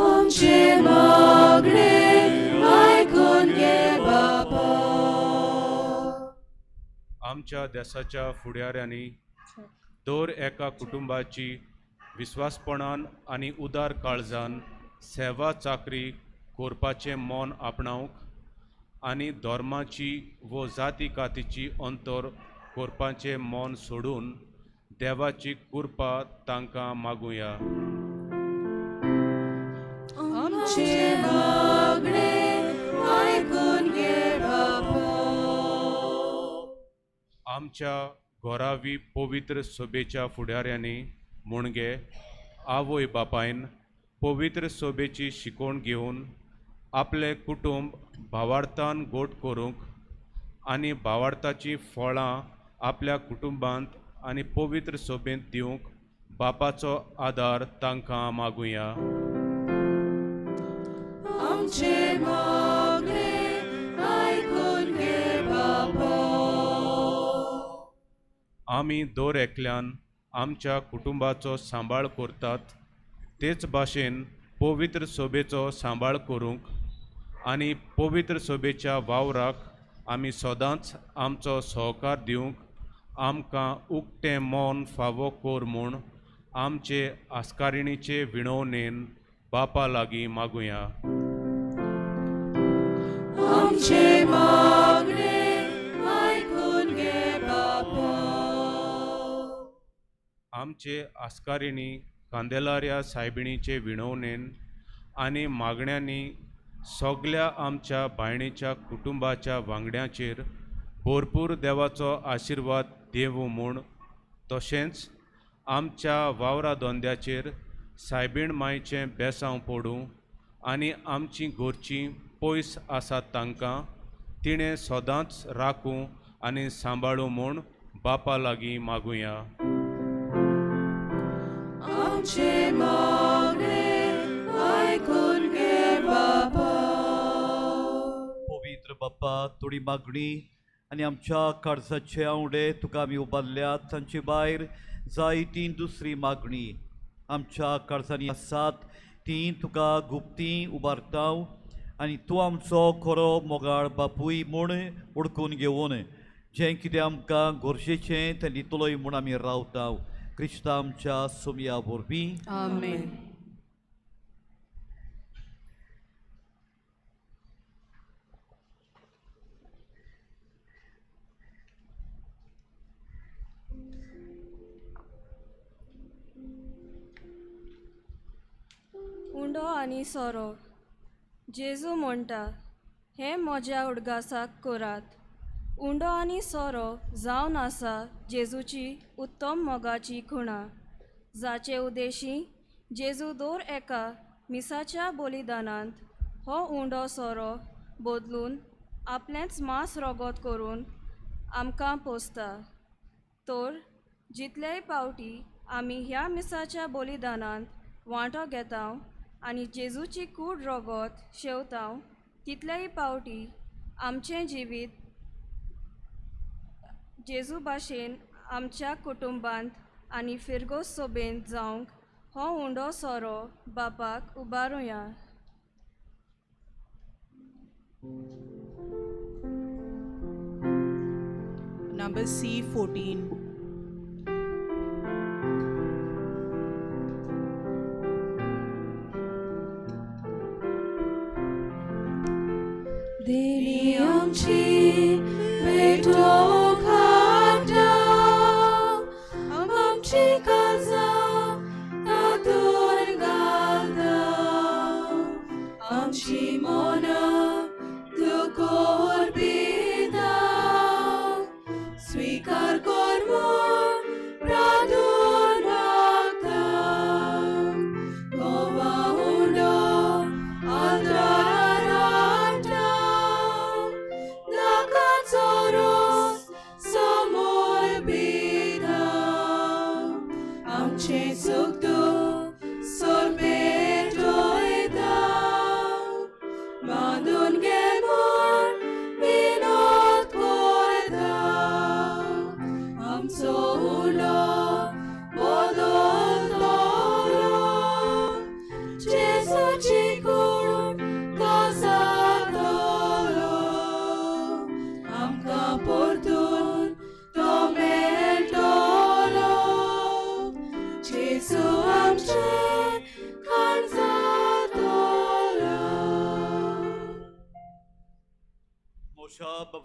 Speaker 1: आमचें मागणें आयकून घे बापा.
Speaker 6: आमच्या देसाच्या फुडाऱ्यांनी दर एका कुटुंबाची विस्वासपणान आनी उदार काळजान सेवा चाकरी करपाचें मन आपणावंक आनी धर्माची वो जाती कातीची अंतर करपाचें मन सोडून देवाची कृपा तांकां मागुया.
Speaker 1: आमचें मागणें आयकून घे बापा.
Speaker 6: आमच्या घरावी पवित्र सभेच्या फुडाऱ्यांनी मुणगे आवय बापायन पवित्र सभेची शिकवण घेवन आपलें कुटुंब भावार्थान गोट करूंक आनी भावार्थाचीं फळां आपल्या कुटुंबांत आनी पवित्र सभेंत दिवंक बापाचो आदार तांकां मागुया.
Speaker 1: आमचें मागणें आयकून घे बापा.
Speaker 6: आमी दर एकल्यान आमच्या कुटुंबाचो सांबाळ करतात तेच भाशेन पवित्र सभेचो सांबाळ करूंक आनी पवित्र सभेच्या वावराक आमी सदांच आमचो सहकार दिवंक आमकां उक्तें मन फावो कर म्हूण आमचे आस्कारिणीचे विणवणेन बापा लागीं मागुया.
Speaker 1: आमचें मागणें आयकून घे बापा.
Speaker 6: आमचे आस्कारिणी कांदेलार्या सायबिणीचे विणवणेन आनी मागण्यांनी सगल्या आमच्या बायणेच्या कुटुंबाच्या वांगड्यांचेर भरपूर देवाचो आशिर्वाद देवूं म्हूण तशेंच आमच्या वावरा धंद्याचेर सायबीण मायचें बेसांव पडूं आनी आमचीं घरचीं पयस आसात तांकां तिणें सदांच राखूं आनी सांबाळूं म्हूण बापा लागीं मागुया.
Speaker 1: आमचें मागणें आयकून घे बापा.
Speaker 2: पवित्र बाप्पा, थोडी मागणी आनी आमच्या काळजाचे आंवडे तुका आमी उबारल्यात. तांचे भायर जायती दुसरी मागणी आमच्या काळजांनी आसात ती तुका गुप्ती उबारता आनी तूं आमचो खरो मोगाळ बापूय म्हूण उडकून घेवन जें कितें आमकां गरजेचें तें दितलोय म्हूण आमी रावता. क्रिस्ता आमच्या सोमया वरवीं.
Speaker 1: आमेन.
Speaker 5: उंडो आनी सोरो. जेजू म्हणटा, हें म्हज्या उडगासाक करात. उंडो आनी सोरो जावन आसा जेजूची उत्तम मोगाची खुणा, जाचे उद्देशी जेजू दर एका मिसाच्या बलिदानांत हो उंडो सोरो बदलून आपलेंच मांस रोगोत करून आमकां पोसता. तर जितलेय पावटी आमी ह्या मिसाच्या बलिदानांत वांटो घेता आनी जेजूची कूड रोगोत शेवता तितलेय पावटी आमचें जिवीत जेजू भाशेन आमच्या कुटुंबांत आनी फिरगोज सोबेंत जावंक हो उंडो सोरो बापाक उबारुया.
Speaker 1: Number C14.
Speaker 7: देणी आमची भेटो खाटा आमची काळजां तातूंत घालता आमची मनां तूं कोरपिता स्वीकार कर म्हूण प्रार्थून मागता गोवा उंडो आल्तरार हाडटा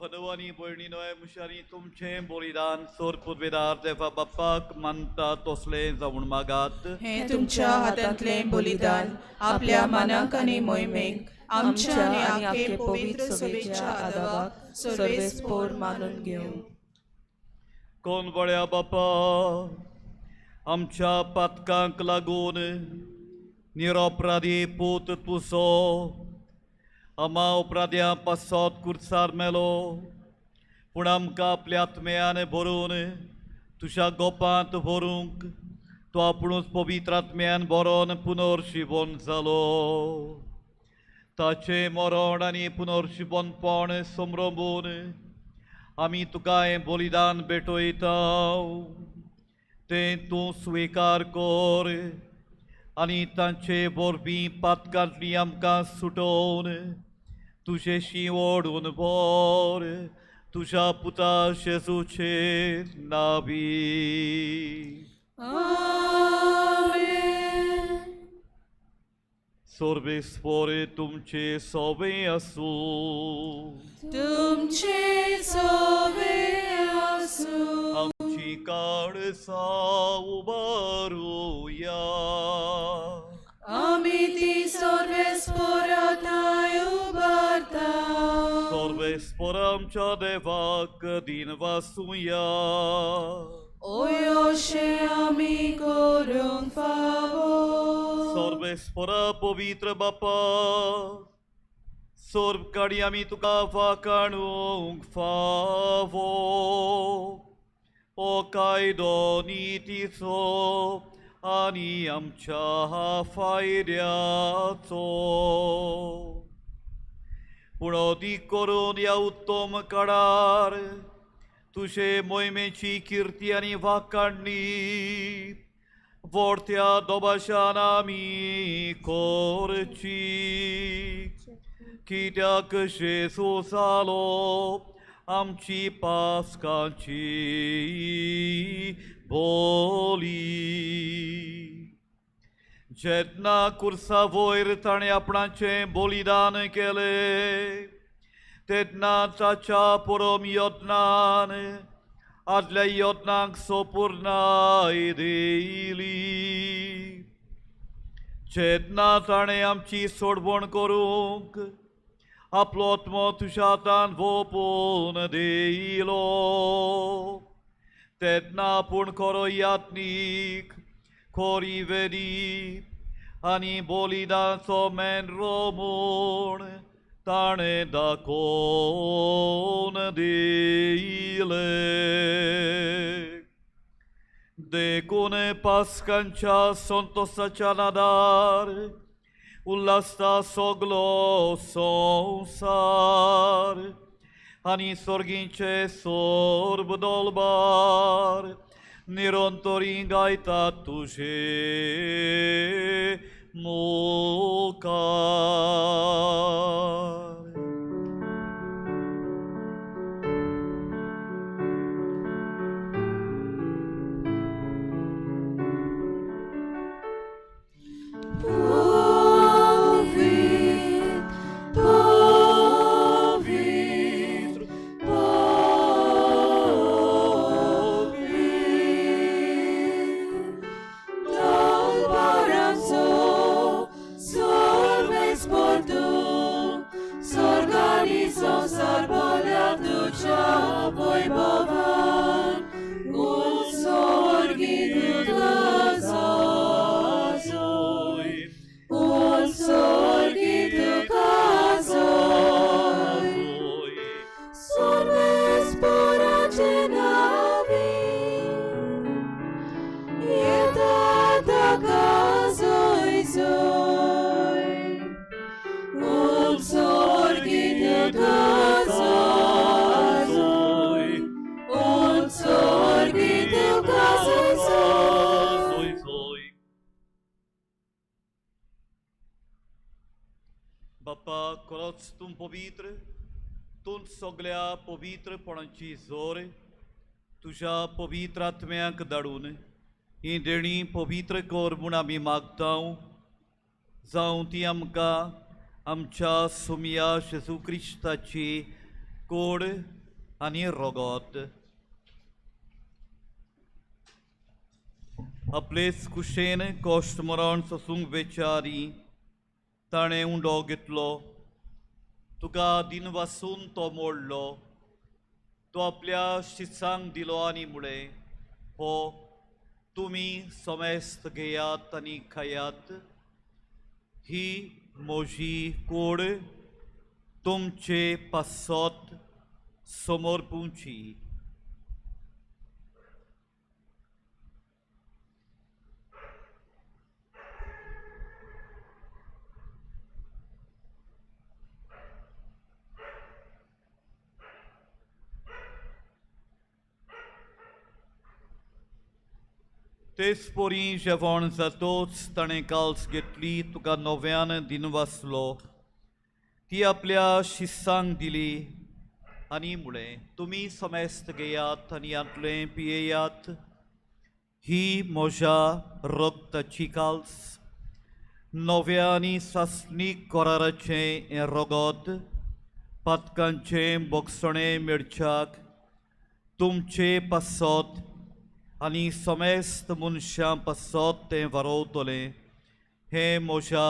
Speaker 2: बाबानो आनी भयणीनो मुशारी तुमचें बलिदान सोर पुर्वेदार देवा बाप्पाक मानता तसलें जावन मागात.
Speaker 1: हें तुमच्या हातांतलें बलिदान आपल्या मनाक आनी मोहिमेक आमच्या आनी आखे पवित्र सभेच्या आदावाक सर्वेस्पोर मानून घेवं.
Speaker 2: कोण बळ्या बापा आमच्या पातकांक लागून निरोपराधी पूत तुजो आमा उपराध्या पासत कुर्सार मेलो, पूण आमकां आपल्या आत्म्यान भरून तुज्या गोपांत व्हरूंक तो आपुणूच पवित्र आत्म्यान बरोवन पुनर्शिवोन जालो. ताचें मरण आनी पुनर्शिवोनपण समरंबून आमी तुका हें बलिदान भेटयता, तें तूं स्विकार कर आनी तांचे वरवीं पातकांतली आमकां सुटोवन तुजेशी ओडून व्हर तुज्या पुता जेजूचे नावी. सर्वेस्पोरे तुमचे सोवे आसूं.
Speaker 7: तुमचे सोवे आसूं.
Speaker 2: आमची काळसा उबारुया.
Speaker 7: आमी ती सर्वेस्पोराथाय उबारता.
Speaker 2: सर्वेस्पोर आमच्या देवाक दिन वासुया.
Speaker 7: ओय अशें आमी करूंक फावो.
Speaker 2: सर्वेस्पोरा पवित्र बापा सर्व काडी आमी तुका वाकाणूंक फावो ओ कायदो नितीचो आनी आमच्या फायद्याचो. पूण अदीक करून ह्या उत्तम काळार तुजे मोहिमेची किर्ती आनी वाकाणणी व्हडत्या दोबाशान आमी करची, कित्याक जेजू जालो आमची पास्काची बोली. जेन्ना कुर्सा वयर ताणें आपणाचें बलिदान केलें तेन्ना ताच्या परम यत्नान आदल्या यत्नांक सोपूर्णाय दिली. जेन्ना ताणें आमची सोडवण करूंक आपलो आत्मो तुज्या हातान वोपून दिलो तेन्ना आपूण खरो यात्नीक खोरी वेदी आनी बलिदानाचो मेनरो म्हूण ताणें दाखोवन दिलें. देखून पास्कांच्या संतोसाच्या नादार उल्हासता सगलो संवसार आनी सर्गींचे सोर्ब दोलबार निरंतरी गायता तुजे मुखार.
Speaker 7: पवित्र, पवित्र, दोलबाराचो सर्वेस्पोर तूं, स्वर्गानी संवसार भरल्या तुज्या वैभवान, उत्सर्गी तुका जोय, उत्सर्गी तुका जोय. सर्वेस्पोराचे नावी येता ताका जोय जोय, उत्सर्गी तुका जोय, उत्सर्गी तुका जोय जोय.
Speaker 2: बाप्पा खरोच तूं पवित्र, तूं सगल्या पवित्रपणाची जोर तुज्या पवित्र आत्म्याक धाडून ही देणी पवित्र कर म्हूण आमी मागता. जावं ती आमकां आमच्या सुमया जेजू क्रिस्ताची कोड आनी रोगोत. आपलेच कुशेन कश्ट मरण सोसूंक वेचारी ताणें उंडो घेतलो, तुका दिनवासून तो मोडलो, तो आपल्या शिसांक दिलो आनी मुळें, हो तुमी समेस्त घेयात आनी खायात, ही म्हजी कोड तुमचे पासत समर्पूंची. तेच परी जेवण जातोच ताणें काल्स घेतली, तुका नव्यान दिनवासलो, ती आपल्या शिस्सांक दिली आनी मुळें, तुमी समेस्त घेयात आनी हांतलें पियेयात, ही म्हज्या रक्ताची काल्स, नव्या आनी सासणीक कराराचें हें रगत, पातकांचें बोगसणें मेळच्याक तुमचे पासत आनी समेस्त मनशां पासत तें वारोवतलें, हें म्हज्या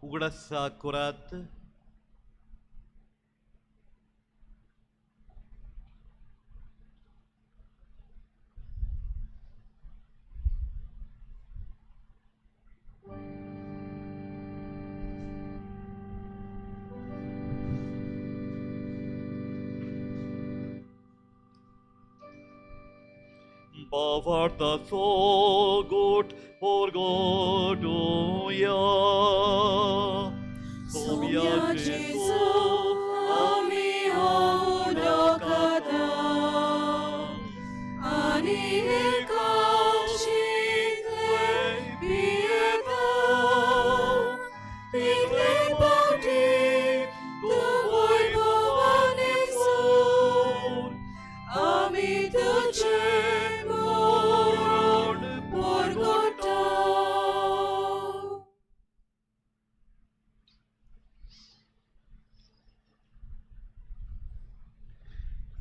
Speaker 2: उगडासा करात. भावार्थाचो गोट परगटुया. सोम्या जेजू
Speaker 7: आमी हो उदक खाता आनी एकाशितले पियेता, तितले पाटी तूं वैभवान सोड, आमी तुजें मरण परगटा.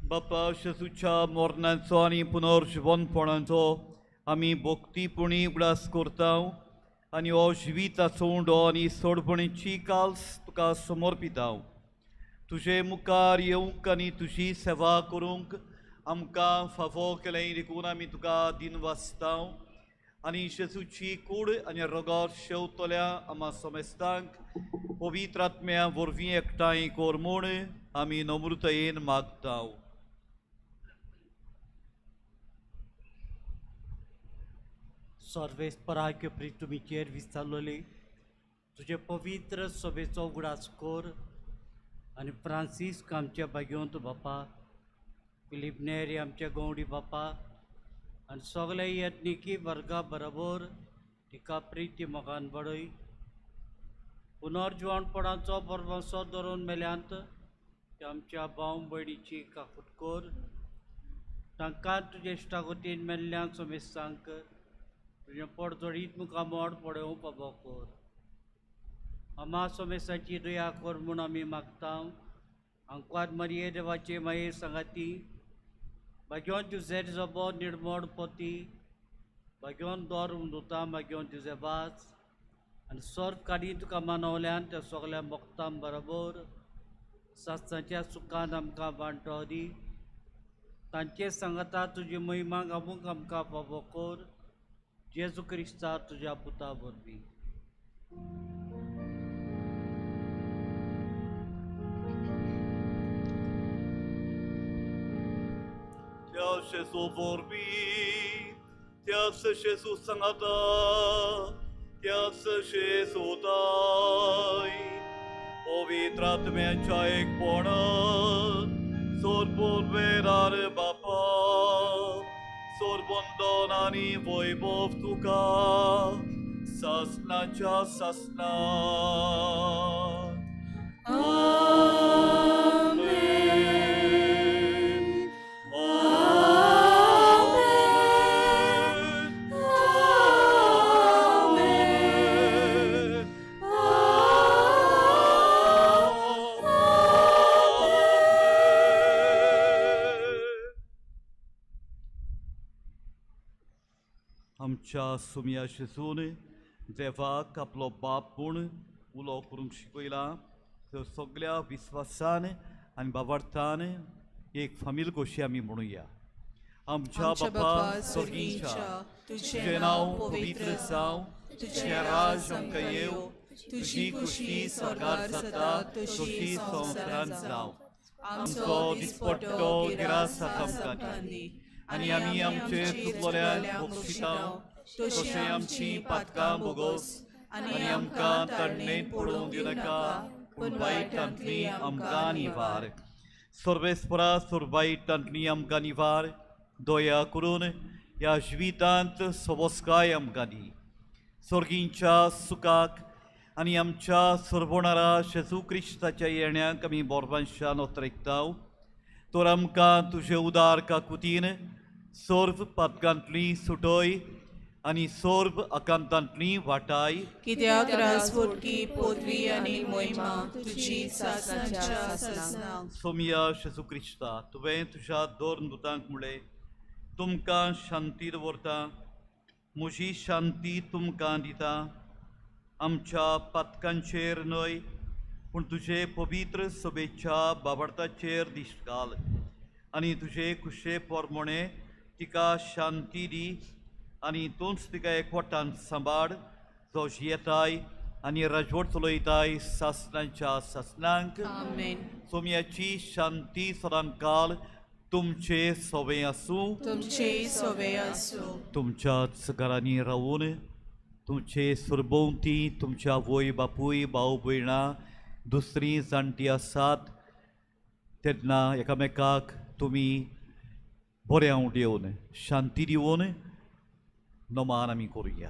Speaker 2: बापा जेजूच्या मरणाचो आनी पुनर्जिवनपणाचो आमी भक्तीपुणी उगडास करता आनी हो जिविताचो उंडो आनी सोडपणीची काल्स तुका समर्पिता. तुजे मुखार येवंक आनी तुजी सेवा करूंक आमकां फावो केलें देखून आमी तुका दिनवासता आनी जेजूची कूड आनी रगत शेवतल्या आमा समेस्तांक पवित्र आत्म्या वरवीं एकठांय कर म्हूण आमी नम्रतायेन मागता.
Speaker 8: सर्वेस्पराक प्रितुमीचेर विस्तारलोली तुजे पवित्र सभेचो उगडास कर आनी फ्रांसिस्क आमच्या भाग्यवंत बापा, फिलीप नेरी आमच्या गवडी बापा आनी सगळे यत्निकी वर्गा बरोबर तिका प्रिती मोगान बडय. पुनर्जिवणपणाचो बरवसो धरून मेल्यांत ते आमच्या भाव भयणीची काकूट कर, तांकां तुजे इश्टागतीन मेल्ल्यान समेस्तांक तुजें पोट जोडीत मुखार मोड पळोवंक पावो कर. अम्मा सोमेसाची दया कर म्हूण आमी मागता. आंकवार मरिये देवाचे माये सांगाती, भाग्योन तुजें जबो निर्मोड पोती, भाग्योन दोर उंदुता, भाग्योन तुजें वास आनी सर्व काडी तुका मानवल्यान त्या सगल्या मोगतां बरोबर सासणाच्या सुखान आमकां वांटो दी. तांचे सांगाता तुजी महिमा गावूंक आमकां फावो कर, जेजू क्रिस्ता तुज्या पुता वरवीं.
Speaker 2: त्या जेजू वरवीं, त्याच जेजू सांगाता, त्याच जेजू ताय पवित्र आत्म्याच्या एकपणान सोरपूर बापा, सोरबंदन आनी वैभव तुका सासणाच्या सासणा.
Speaker 7: आमेन. आमेन. आमेन. आमेन.
Speaker 2: आमच्या सुमया जेजून देवाक आपलो बाप म्हूण उलो करूंक शिकयला. तर सगल्या विस्वासान आनी बाबार्थान एक फामील कशी आमी म्हणुया. आमच्या बापा स्वर्गीच्या, तुजें नांव पवित्र जावं, तुजें राज आमकां येवं, तुजी खुशी स्वर्गार जाता तशी संवसारांत जावं. आमचो दिसपट्टो गिरास आमकां दी आनी आमी आमचे चुकलोल्यांक बक्षिता तशें आमची पातकां भोगोस आनी आमकां तडणेंत पडोवंक दिवनाका, पूण वायटांतली आमकां निवार. सर्वेस्परा सुरवायटांतली आमकां निवार. दया करून ह्या जिवितांत सोबसकाय आमकां दी. स्वर्गींच्या सुखाक आनी आमच्या सर्वणारा जेजू क्रिस्ताच्या येण्याक आमी बोरवांशान ओतरेकता. तर आमकां तुजे उदार काकुतीन सर्व पातकांतली सुटय आनी सर्व आकांतांतली वाटाय.
Speaker 1: कित्याक राजवटकी पदवी आनी मोहिमा तुजी सासणाच्या सासणाक.
Speaker 2: सोमिया जेजू क्रिस्ता, तुवें तुज्या दोन दुतांक म्हणलें, तुमकां शांती दवरता, म्हजी शांती तुमकां दिता. आमच्या पातकांचेर न्हय पूण तुजे पवित्र सभेच्या बाबडताचेर दिश्ट घाल आनी तुजे खुशे पोरमोणे तिका शांती दी आनी तूंच तिका एकवटान सांबाळ, जो जियेताय आनी राजवट चलयताय सासणाच्या सासणांक.
Speaker 1: आमेन.
Speaker 2: सोम्याची शांती सदांकाल तुमचे सोवे आसूं.
Speaker 1: तुमचे सोवे आसूं.
Speaker 2: तुमच्याच घरांनी रावून तुमचे सरभोंवती तुमच्या आवय बापूय भाव भयणां दुसरीं जाणटीं आसात तेन्ना एकामेकाक तुमी बरें दिवन शांती दिवन नमान आमी करुया.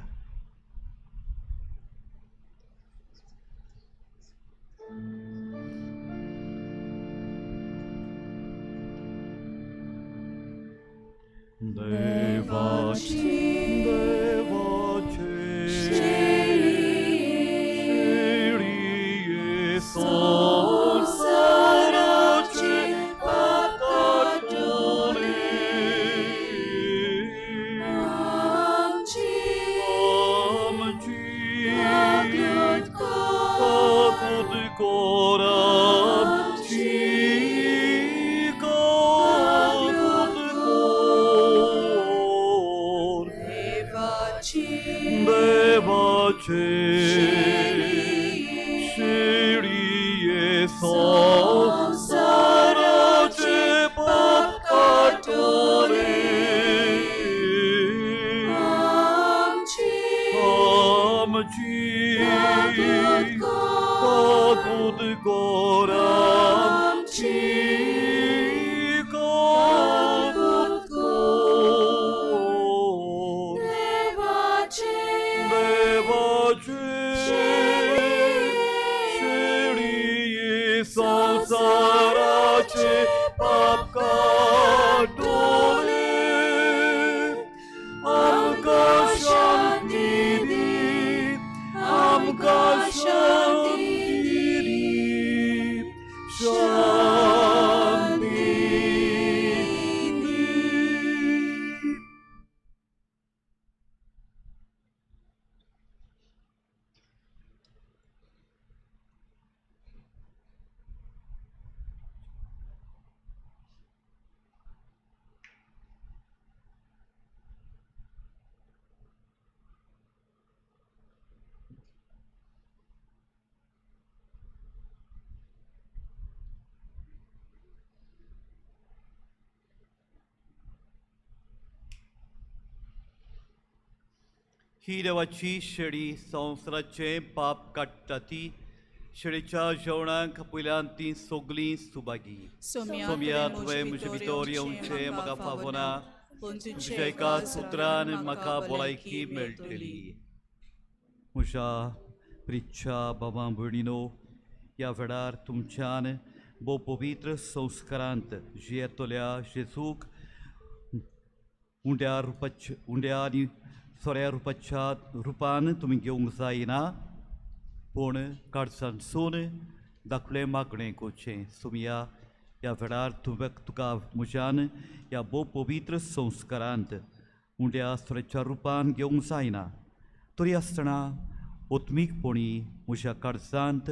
Speaker 2: देवाची देवाची शेळये संवसाराचे पाप काडटले.
Speaker 7: आमची
Speaker 2: आमची
Speaker 7: काकूत
Speaker 2: काकूत कर, आमची काकूत कर.
Speaker 1: देवाची
Speaker 2: देवाचे शेळये संवसाराचे पाप काडटले.
Speaker 7: आमची
Speaker 2: आमची
Speaker 7: काकूत
Speaker 2: काकूत कर, आमची काकूत कर.
Speaker 7: देवाचे
Speaker 2: देवाचे शेळये संवसाराचे पाप काडटले. आमकां शांती दी, आमकां शांती दी, शांती दी. ही देवाची शेळी संवसाराचें पाप काडटा ती शेळीच्या जेवणाक पयल्यान ती सगलीं सुभागी.
Speaker 1: सोम्या
Speaker 2: तुवें म्हजे भितर येवचें म्हाका फावना,
Speaker 1: पूण
Speaker 2: तुज्या एका सुत्रान म्हाका भलायकी मेळटली. म्हज्या प्रिच्छा बाबा भयणीनो, ह्या वेळार तुमच्यान भोव पवित्र संस्कारांत जियेतल्या जेजूक उंड्या रुपाच्या उंड्या आनी सोऱ्या रुपाच्या रुपान तुमी घेवंक जायना, पूण काळजांतसून धाकलें मागणें करचें. सोमया ह्या वेळार तुका म्हज्यान ह्या भोव पवित्र संस्कारांत उंड्या सोऱ्याच्या रुपान घेवंक जायना, तरी आसतना आत्मीकपणी म्हज्या काळजांत,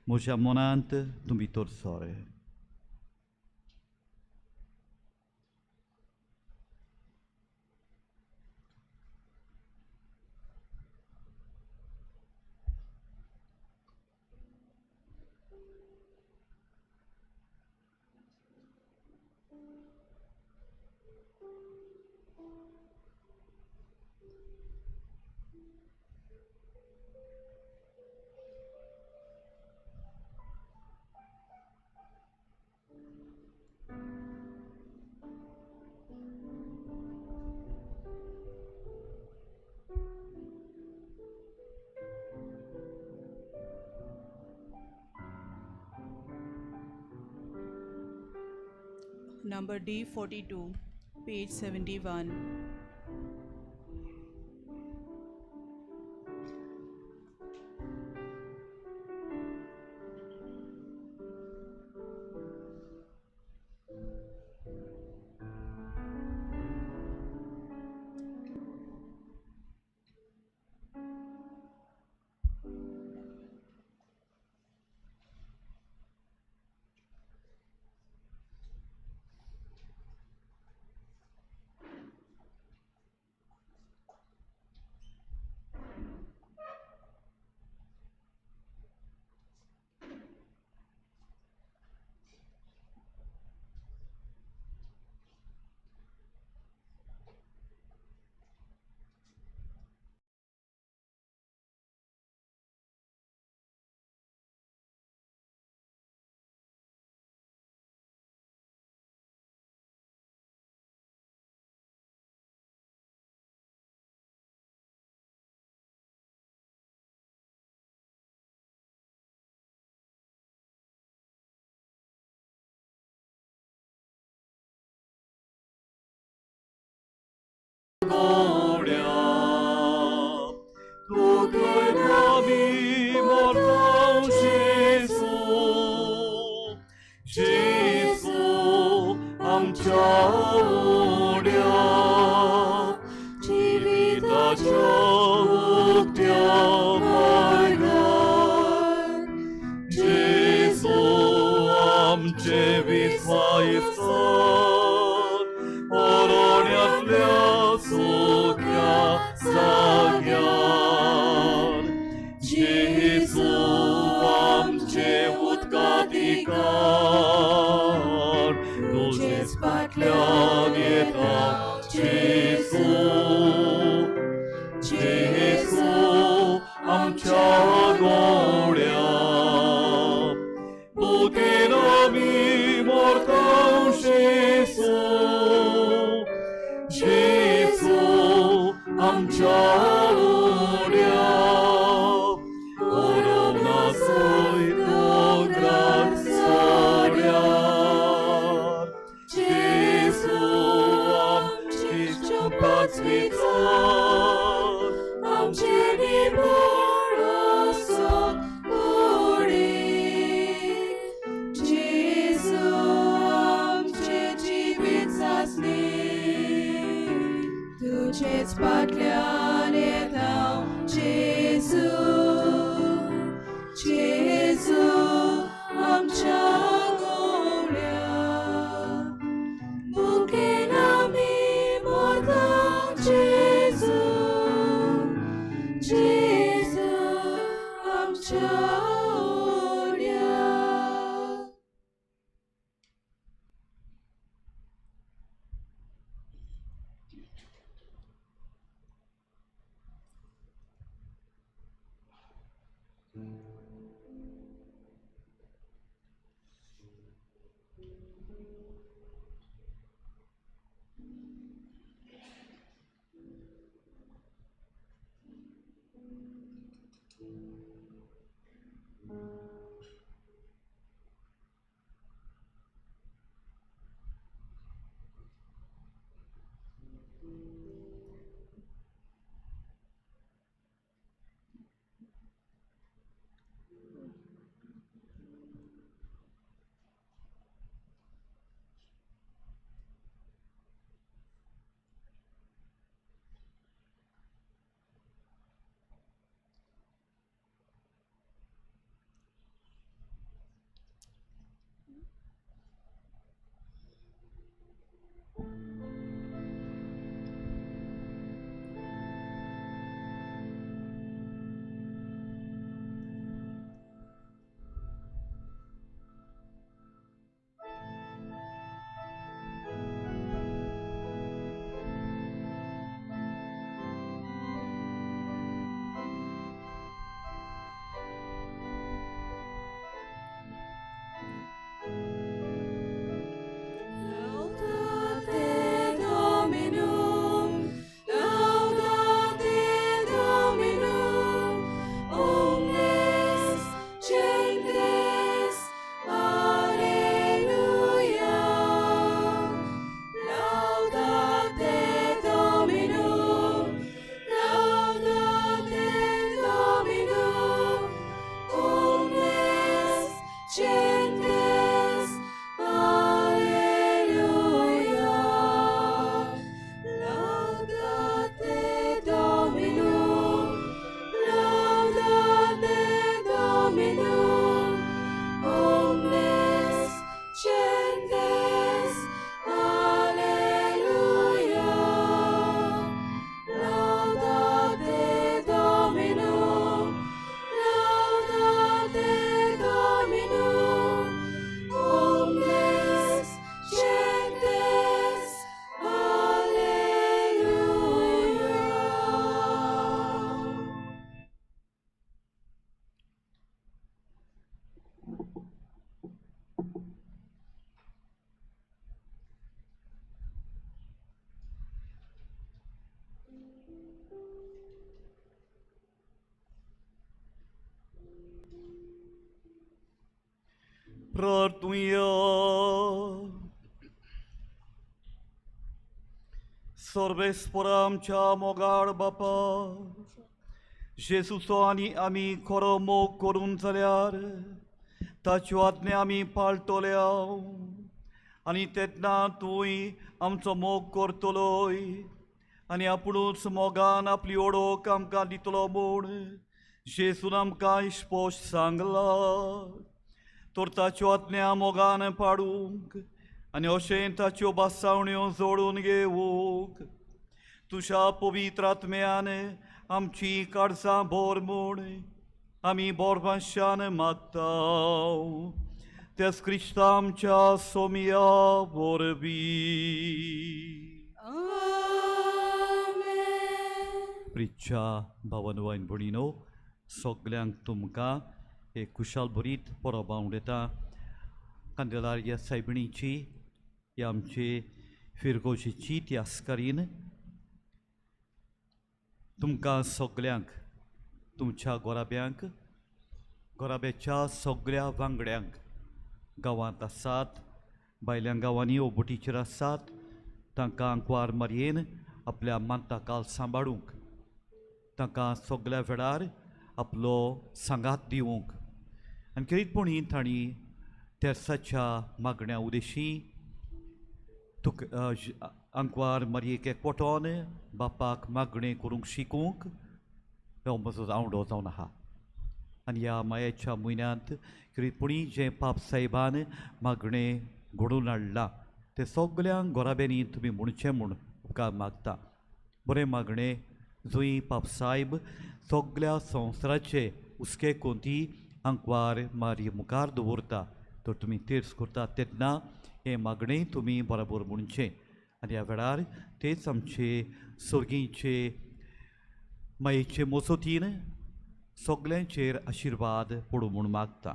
Speaker 2: म्हज्या मनांत तूं भितर sir.
Speaker 1: Number D42, page 71.
Speaker 7: Tujeți patliane.
Speaker 2: प्रार्थुया. सर्वेस्परा आमच्या मोगाळ बापा, जेजूचो आनी आमी खरो मोग करून जाल्यार ताच्यो आज्ञा आमी पाळटल्या आनी तेन्ना तूंय आमचो मोग करतलोय आनी आपुणूच मोगान आपली ओळख आमकां दितलो म्हूण जेजून आमकां इश्पोश सांगला. तर ताच्यो आज्ञा मोगान पाडूंक आनी अशें ताच्यो बासावण्यो जोडून घेवंक तुज्या पवित्र आत्म्यान आमची काळजां भर म्हूण आमी बोरभाश्यान मागता. त्याच क्रिस्ता आमच्या सोमया वरवीं. प्रिच्या भावन वायन भयणीनो, सगल्यांक तुमकां एक कुशाल भरीत परब उडयता. कांदेलार सायबिणीची ह्या आमचे फिरगोजीची ती आस्कारीन तुमकां सगल्यांक, तुमच्या गोराब्यांक, गोराब्याच्या सगळ्या वांगड्यांक, गांवांत आसात, भायल्या गांवांनी ओबोटीचेर आसात, तांकां आंकवार मारयेन आपल्या मानताकाल सांबाळूंक, तांकां सगळ्या वेळार आपलो सांगात दिवंक आनी खेरीतपणी तांणी तेर्साच्या मागण्या उदेशी तुका आंकवार मारयेक एकवटोन बापाक मागणें करूंक शिकूंक हो म्हजो आवडो जावन आहा. आनी ह्या मायेच्या म्हयन्यांत खेरीतपणी जें पाप साहेबान मागणें घडोवन हाडलां तें सगल्यांक घोराब्यांनी तुमी म्हणचें म्हूण उपकार मागता. बरें मागणें जंय पाप सायब सगल्या संवसाराचे हुस्के कोंती आंकवार मारये मुखार दवरता, तर तुमी तेर्स करतात तेन्ना हें मागणें तुमी बरोबर म्हणचें. आनी ह्या वेळार तेच आमचे सर्गीचे मायेचे मोसोतीन सगल्यांचेर आशिर्वाद पडूं म्हूण मागता.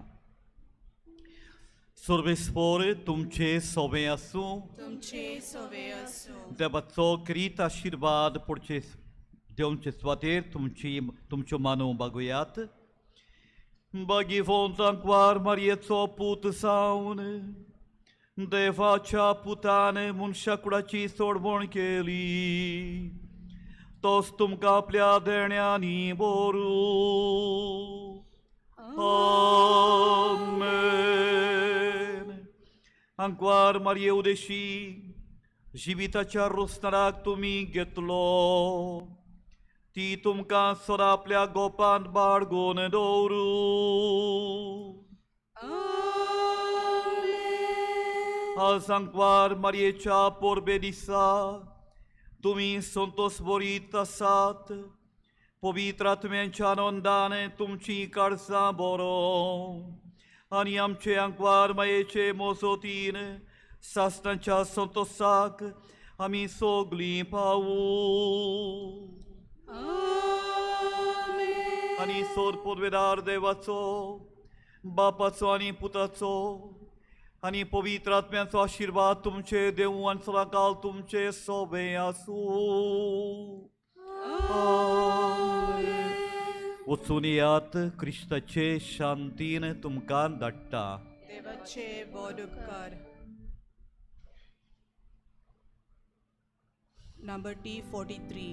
Speaker 2: सर्वेस्पोर तुमचे सोबें आसूं,
Speaker 1: तुमचे सोबें आसूं.
Speaker 2: देवाचो क्रीत आशिर्वाद पडचे देवचे सुवातेर तुमची तुमच्यो मानव बागोयात. बागीवंत आंकवार मारयेचो पूत जावन देवाच्या पुतान मनशा कुडाची सोडवण केली, तोच तुमकां आपल्या देण्यांनी बोरू. आमेन. आंकवार मारये उदेशी जिविताच्या रोसणाराक तुमी घेतलो, ती तुमकां सदां आपल्या गोपांत बाळगून दवरूं. आज आंकवार मारयेच्या परबे दिसा तुमी संतोष बरीत आसात. पवित्र आत्म्यांच्या आनंदान तुमची काळजां बरो आनी आमचे आंकवार मायेचे मोजोतीन सासणाच्या संतोषाक आमी सगलीं पावूं. आनी सोर पुर्वेदार देवाचो, बापाचो आनी पुताचो आनी पवित्र आत्म्याचो आशिर्वाद तुमचे देवू आनी सदांकाल तुमचे सोबें आसूं. वचून येयात, क्रिस्ताचे शांतीन तुमकां धाडटा.
Speaker 1: देवाचे व्हड उपकार. Number T43.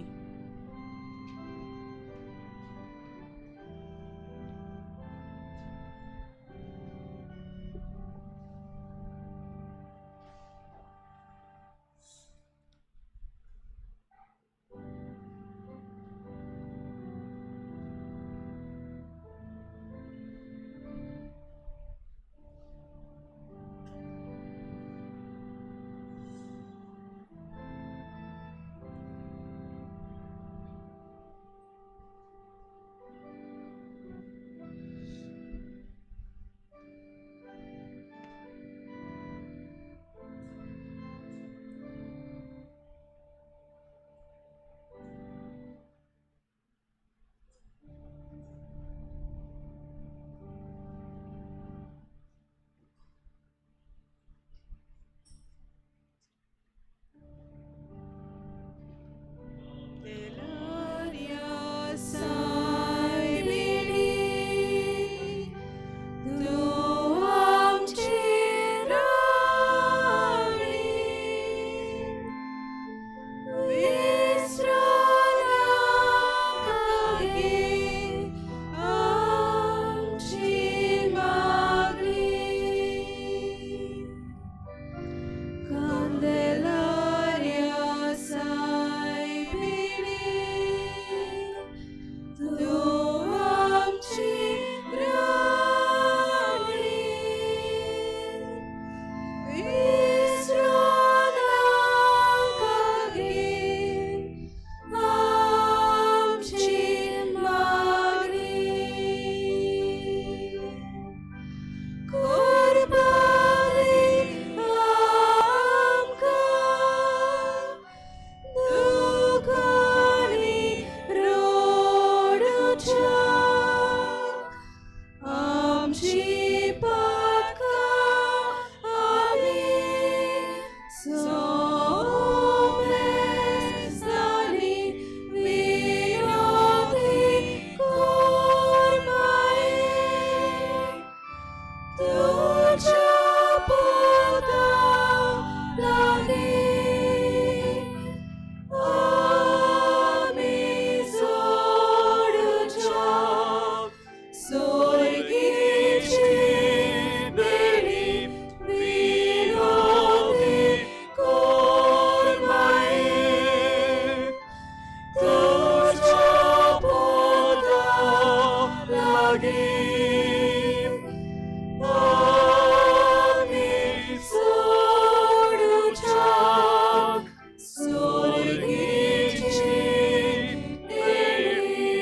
Speaker 1: लागीं आमी सोडुच्याक सोर्गीची देणी.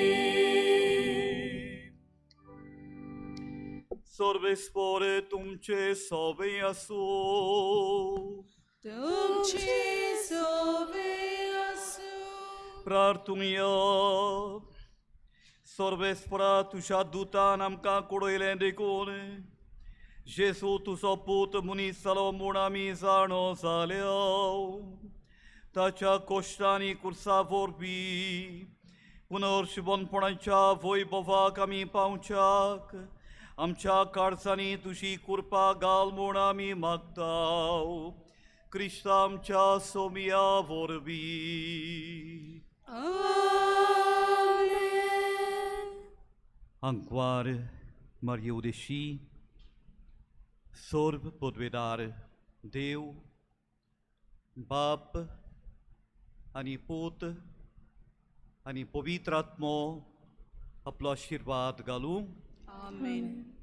Speaker 2: सर्वेस्पोरे तुमचे सोबे आसूं.
Speaker 7: तुमचे सोबे आसूं.
Speaker 2: प्रार्थुया. सर्वेस्परा, तुज्या दुतान आमकां कुडयलें देखून जेजू तुजो पूत मनीस जालो म्हूण आमी जाणो जाल्या. ताच्या कोश्टांनी कुर्सा वरवीं पुनर्शिवनपणाच्या वैभवाक आमी पावच्याक आमच्या काळजांनी तुजी कृपा घाल म्हूण आमी मागता, क्रिस्ता आमच्या सोमिया वरवीं.
Speaker 7: आमेन.
Speaker 2: आंकवार मारये उदेशी सर्व पदवेदार देव बाप आनी पूत आनी पवित्र आत्मो आपलो आशिर्वाद घालूं.
Speaker 1: आमेन.